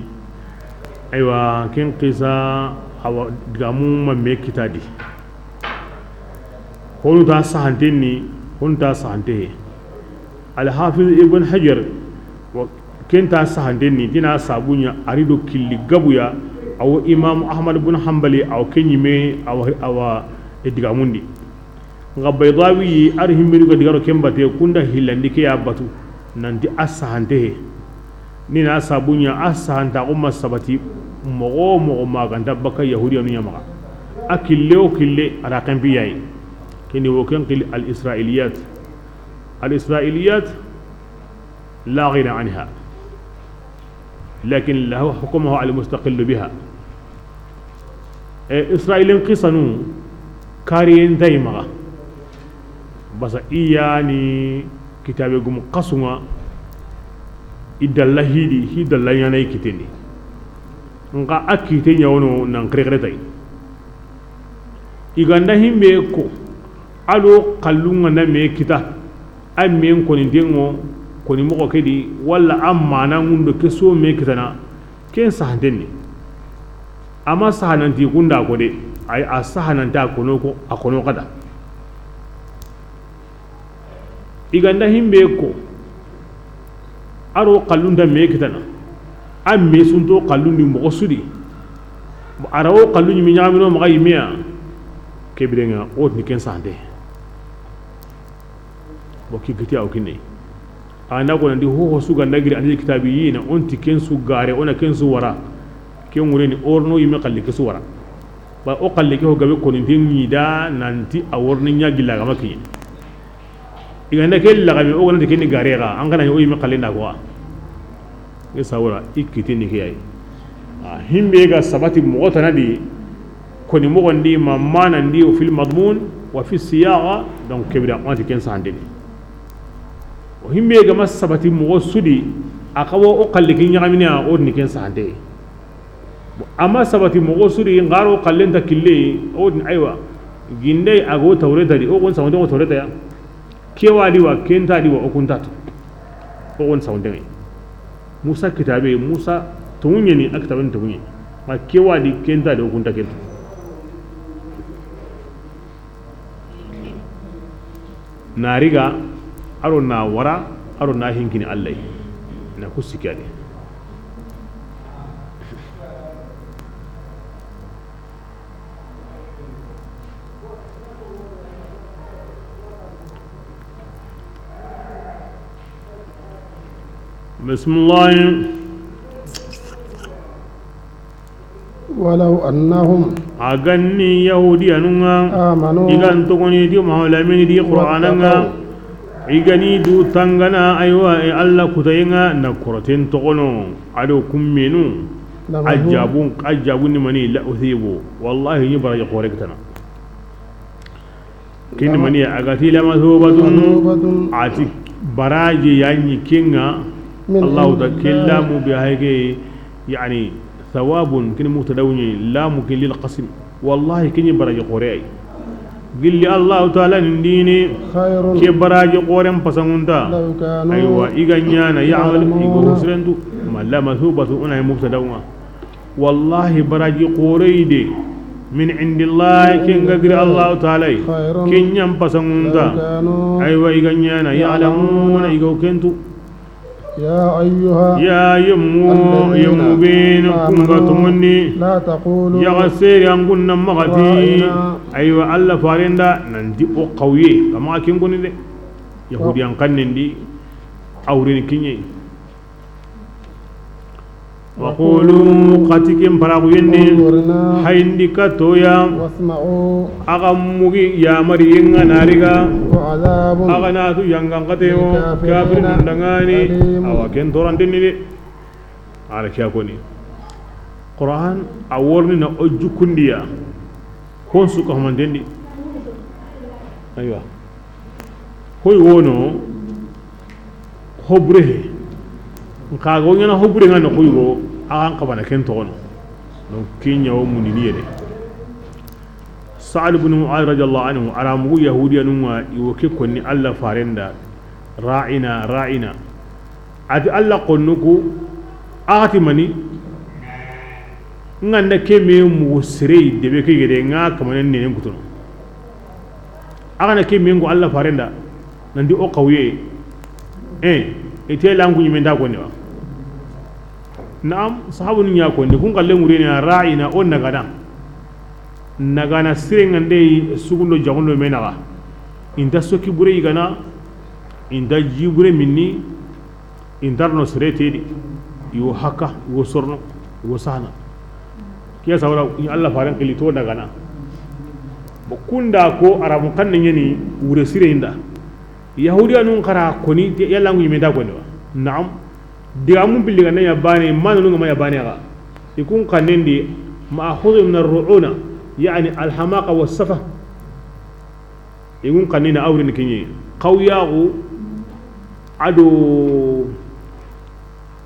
Aywa, ken xisa, a wa digamu ma me kita di. Honu ta sahanten ni, honu ta sahante he. Al Hafiz Ibn Hajar, wa, ken ta sahanten ni, ti na sabu ɲa a ri do killi gabu ya, a wo Imam Ahmad bin Hanbali, a wo ken ɲi me, a wa, a wa, e digamundi. Nxa Baydawi, a ri himmenu ga digaro ken bate, kunda hillandi ke ya batu, nan ti a sahante he. Ni na sabu ɲa a sahantaxu ma sabati, moxo wo moxo ma ga nta baka Yahudiyanu ɲa maxa. A kille wo kille, a ra ken pi ya yi. Ken ni wo ken xili al Israiliyat. Al Israiliyat, la ghina anha. Lakin lahu hukmuha al mustaqillu biha. E, Israilin xisanu, kariyen nta i maxa. Basa i ya ni kitabe gumu xasun ŋa, i dalla hi di, hi dalla ɲa na i kitten di. Nxa a kitte ɲa wono nan xerexere ta yi. I ga nda himbe ko, a do xallun ŋa na me kita, a me n koninten ŋo, koni moxo ke di, walla a mana ŋundo ke so me kitana, ken sahanten ni. Ama sahananti kunda ko de, ay a sahananta kono ko, a kono kada. I ga nda himbe ko, a ro xallun da me kitana, a me sunto xallun di moxo su di, a ra wo xallun ɲi mi ɲamino maxa yi me ya, ke biren ŋa, o ti ni ken sahante. Bo ki giti aw kinne. A na ko nan di ho ho su ga nda giri andi kitabi yi na, o ti ken su gare, o na ken su wara. Ken ŋure ni o ro no yi me xalli ke su wara. Ba o xalli ke ho gabe koninten ɲi da nan ti a wo ri ni ɲa gilla ga ma ki. I ga nda ke laxami, o ga na ti ke ni gare ga, an ga na o yi me xalle nda ko wa. Ke sawura, i kitte ni ke ya yi. A, himbe ga sabati moxo tana di, koni moxon di, ma manan di, o fil madmun, wa fi siyaga, donc ke bire, o na ti ken sahante ni. O himbe ga ma sabati moxo su di, A xa wo o xalle ke ɲaxamini ya, o ni ken sahante. Amma sabati moxo su di, n xa ro xallen ta kille, o ni, aywa, ginde a go Tawreta di, o xo n sahante o Tawreta ya. Ke wa di wa, ken ta di wa, o kun ta tu. O xo n sahante ŋa yi. Musa kitaabe, Musa tonŋu ɲa ni, a kitaaben tonŋu ɲa ni. Ma ke wa di, ken ta di, o kun ta ken tu. Na riga, a ro na wara, a ro na hinkini Alla yi. Na ku sikki a di. بسم الله. ولو أنهم A ga ni Yahudiyanun ŋa, آمنوا i ga n togoni di Mahalamini di Qur'ana ŋa, واتقوا i ga ni du tangana, aywa, e Alla kutayen ŋa na koroten togono, a do kummenu, لمحو a jabun, a jabun ni mani, la uthibu. Wallahi, ni baraji xoore kitana. Kini mani a ga ti lamathubatun, a ti baraji ya ni ken ŋa. Allahu ta ke lamu be hayge, yani, thawabun, kini mubtada wuni, lamu ke lil qasm. Wallahi, kini baraji xoore yi. Gilli Allahu Taala ni dini, ke baraji xooren pasangunta. Aywa, i ga ɲaana, ya'mal, i ga hosirentu. Ma lamathubatun, o na yi mubtada ŋa. Wallahi, baraji xoore yi de, min indillahi, ken ga giri Allahu Taala yi, ken ɲa n pasangunta. Aywa, i ga ɲaana, ya'lamuna, i ga wo ken tu. يا أيها Ya yemmu, الذين yemmu benu kun ga آمنوا toŋondi. لا تقولوا Yaxa seri an kun na maxa ti. راعنا. Aywa, Alla faren da, nan ti o xawuye, kama ken koni de. Yahudiyan xannen di, a wuren kiɲe. وقولوا Xa ti ken paraxuyen di, انظرنا hayindi ka toya, واسمعوا a ga mugi yamariyen ŋa na riga, وعذاب a ga na tu yangan xate yo, للكافرين kafirin danŋa ni, أليم awa ken toranten ni de. Ala kiya koni. Qur'an a worni na o jukundiya. Kon su ka humanten di. Aywa. Hoy wono, hobure he. Nka go ɲana hobure ŋa no hoy go, a ga n xabana ken togono. Donc, ken ɲa wo mundini yere. Sa'ad ibn Mu'adh radiyallahu anhu, a ra mugu Yahudiyanun ŋa, i wo ke konni Alla faren da, ra'ina, ra'ina. A ti Alla konnu ku, a ga ti mani, n ga nda ke me mugu sere yi debe ke gede, n ga kamanen nenen kutono. A ga na ke me ŋo Alla faren da, nan ti o xawuye, eh, i te langu ɲime nda konni wa. Naam, sahabunu ɲa konni, kun xalle ŋurene ya ra'ina, o nagana. Nagana sire ŋa nde sugundo jagundo me naxa. I nta soki bure yigana, i nta ji bure minni, i nta ro no sere tedi, i wo haka, i wo sorno, i wo sahana. Kiya sawra, i Alla faren xili to nagana. Bo kunda ko Arabu xanne ɲeni wure sire inda. Yahudiyanun xa ra koni, te, yalla ŋu ɲime nda konni wa? Naam. Digamun pilli ga na ɲa bane, mananu ŋa ma ɲa bane ga. I kun xannen di, ma'khudhun min ar-ru'una, yani al-hamaqa was-safa. I kun xannen na a wuren kiɲe. Xawuyaxu, a do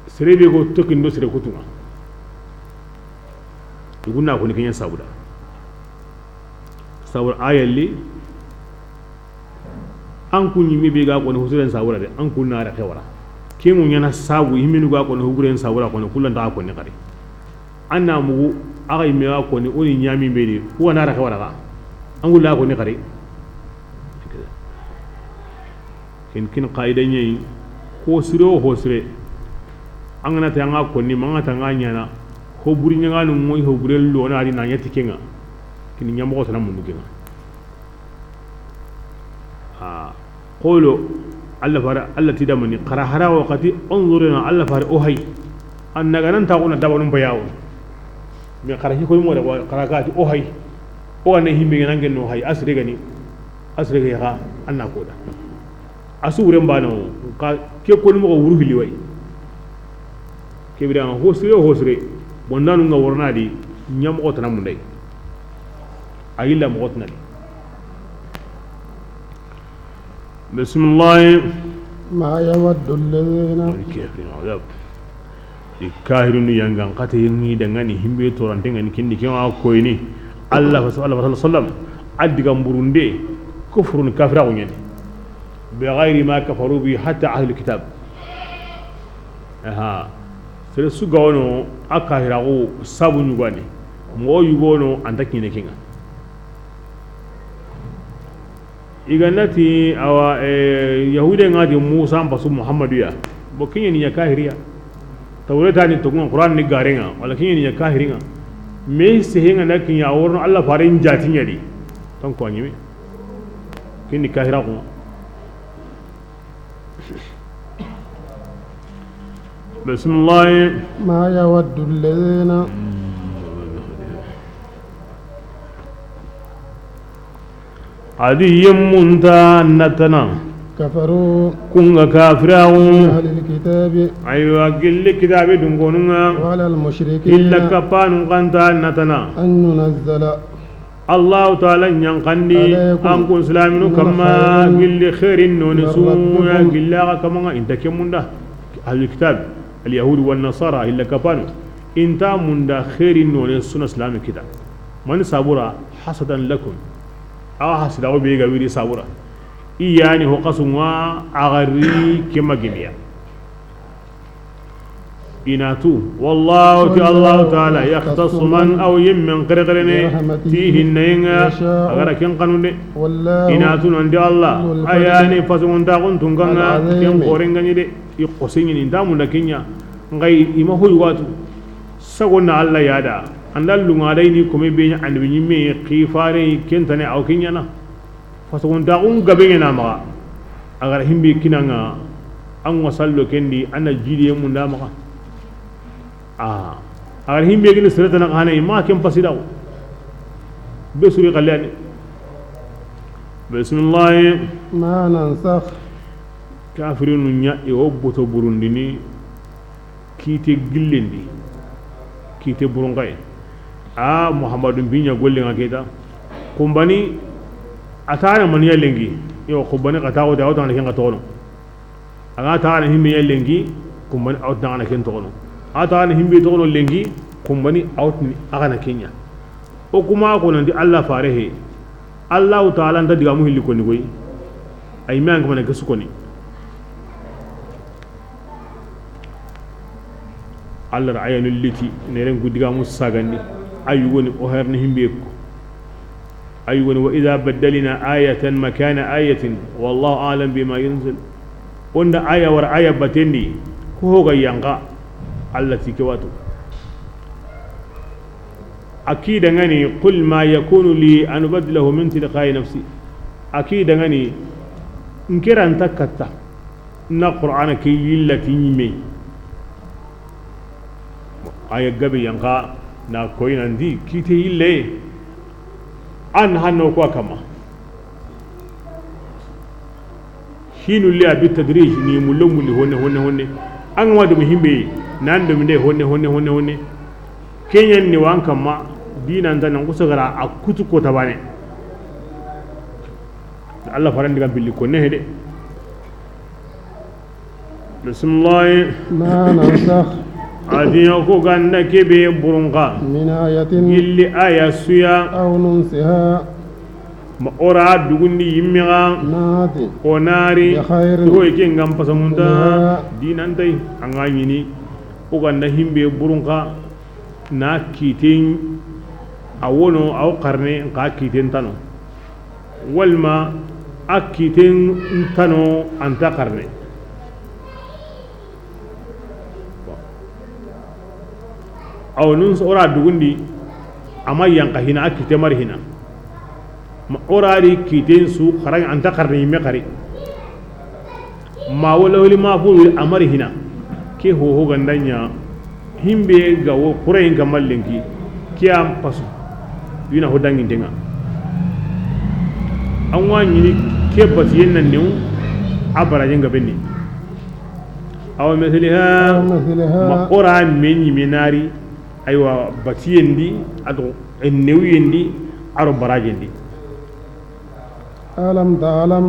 sere be go tokindo sere kutu ŋa. I kun na koni kiɲe sabuda. Sabuda a yalli, An kun ɲimme be ga koni husuren sabura de, an kun na ra xewara. Ke mu ɲana sabu, himminu ga koni huguren sabura koni, kullan ta koni xari. An na mugu, a ga yimme ga koni, o ni ɲami be de, ku na ra xewara ga. An kun la koni xari. Kin, kin qaida ɲeyi, ko sire o ho sire. An ga na ta an ga koni, ma an ga ta an ga ɲana, ho buri ɲa ga no ŋoy ho bure lo na di na ɲa ti ke ŋa. Kin ɲa moxo tana mundu ke ŋa. Ha, qulu, Allah fare, Allah ti damani, qara hara wakati, unzurna, Allah fare, o hay. An na ga nan ta kuna dabanun bayawo. Me qara hi koy mo da, qara ka ti, o hay. O ga na himbe nan gen no hay, asre gani. Asre ga ya, an na ko da. Asu wuren bano, ka ke ko mo wuru hili way. Ke bira ho sire, ho sire. Bondanu nga worna di, ɲam o tana munday. Ayilla mo tana di. Bismillah. ما يود الذين. Wal kafirina, azab. I kahirinu yangan kate yi ŋa i da ŋa ni himbe torante ŋa ni kindi ke wa koyini. Allah fa sallallahu alaihi wasallam, a digan burunde, kufrun, kafira ko ɲeni. Bi ghairi ma kafaru bi hatta ahlul kitab. Aha. Sere su ga wono a kahira ko sabu ɲugani. Mo yugono anta kine kinga. I ga na ti, awa, eh, Yahude ŋa ti Musa n pasu Muhammadu ya. Bo kiɲe ni ɲa kahiriya. Tawreta ni togun Qur'an ni garenga, wala kiɲe ni ɲa kahiringa. Me sehenga na kiɲa worno Allah faren jati ɲadi. Tan ko ɲimi. Kini kahira ko. بسم الله. ما يود الذين. A di yemmunta natana. كفروا. Kunga kafirawu. من أهل الكتاب. Aywa, gilli kitabe dungonunga. ولا المشركين. Illa kapanu kanta natana. أن ينزل. Allahu Taala ɲankandi, alaykum, an kun silaminu kamma, min khairin, gilli khairin noni, min su, rabbikum, ya gilla ga kamanga, inta kemunda. Ahlul kitab, al yahud wan nasara, illa kapanu. Inta munda khairin noni suna silami kita. Mani sabura, hasadan lakum. Awa hasida o be ga wiri sabura. Iyani ho kasunga, agari kema gimiya. Inatu, wallahu, ti Allahu Taala, yakhtassu, man, aw yemmen qirqirene, برحمته, ti hinnayenga, يشاء, agara ken kanunde. والله, inatu nandi Allah, ذو الفضل, ayani fasungunta kun tunganga, العظيم, ken korengani de, i qosengini, ndamunda kenya, ngai ima hoy watu, sagonna Allah yada, andal lunga dai ni kome benya annabi nyimme, qifare, kentane, aw kenyana. Fasogontaxun gabe ŋena maxa. A gara himbe kinanga, an wa sallo kendi, an na jidiye munda maxa. A, a gara himbe kini seretana xane, maxa ken pasidaxu. Be suri xallani. Bismillah. ما ننسخ. Kafirinu ɲa, i wo boto burundini. Kite gillendi, kite burunkaye. A Muhammadu biɲa gollenga kita. Kumbani, a taxana maniya lenki. Yo, kumbani xa taxo de, a wo taxana ken xa toxono. A ga taxana himbe ɲa lenki, kumbani a wo taxana ken toxono. A taxana himbe toxono lenki, kumbani a wo tini a xana kenya. O kuma ko nanti Allah fare he. Allahu Taala nta digamu hilli koni koy. Ay me an kamana ke su koni. Allah ra ayanu liti, neren ku digamu sagandi. Ayu woni o herni himbe ko. Ayu woni, وإذا بدلنا آية مكان آية والله أعلم بما ينزل. Onda aya war aya batendi, ko hoga yanka, Allah ti ke watu. A ki dangani, قل ما يكون لي أن أبدله من تلقاء نفسي. A ki dangani, n ke ra nta katta na Qur'ana ke yilla ti ɲime. Aya gabe yanka na koy nandi kite yille. An hanno ko kama. Hinu li abi tadrij ni mullo mulli honne, honne, honne. An wa do himbe nan do minde honne, honne, honne, honne. Kenyan ni wan kamma dinan tan ko sagara a kutu ko tabane. Allah faran diga billi ko ne hede. Bismillah. ما ننسخ. Adiya ko ganda kebe burunka. من آية. Gilli aya suya. أو ننسها. Ma o ra dugundi yimmiga. نأت. O nari. بخير. Ko ike ngam pasamunta. منها. Dinantai. Anga ɲini. O ganda himbe burunka. Na kiten a wono, a wo xarne, nka kiten tano. Walma a kiten tano anta xarne. Aw nun o ra dugundi, ama yanka hina, a kite mari hina. Ma o ra ri kiten su xaraŋ anta xarni yimme xari. Ma wala wali ma fu a mari hina. Ke ho ho ganda ɲa himbe ga wo kurayin ga mallenki. Ke an pasu. Wina ho dangintenga. An wa ɲini ke basiyen nan new a barajen ga benni. Aw misliha. Aw misliha. Ma o ra me ɲime nari. Aywa, batiyen di, a do newuyen di, a do barajen di. ألم تعلم.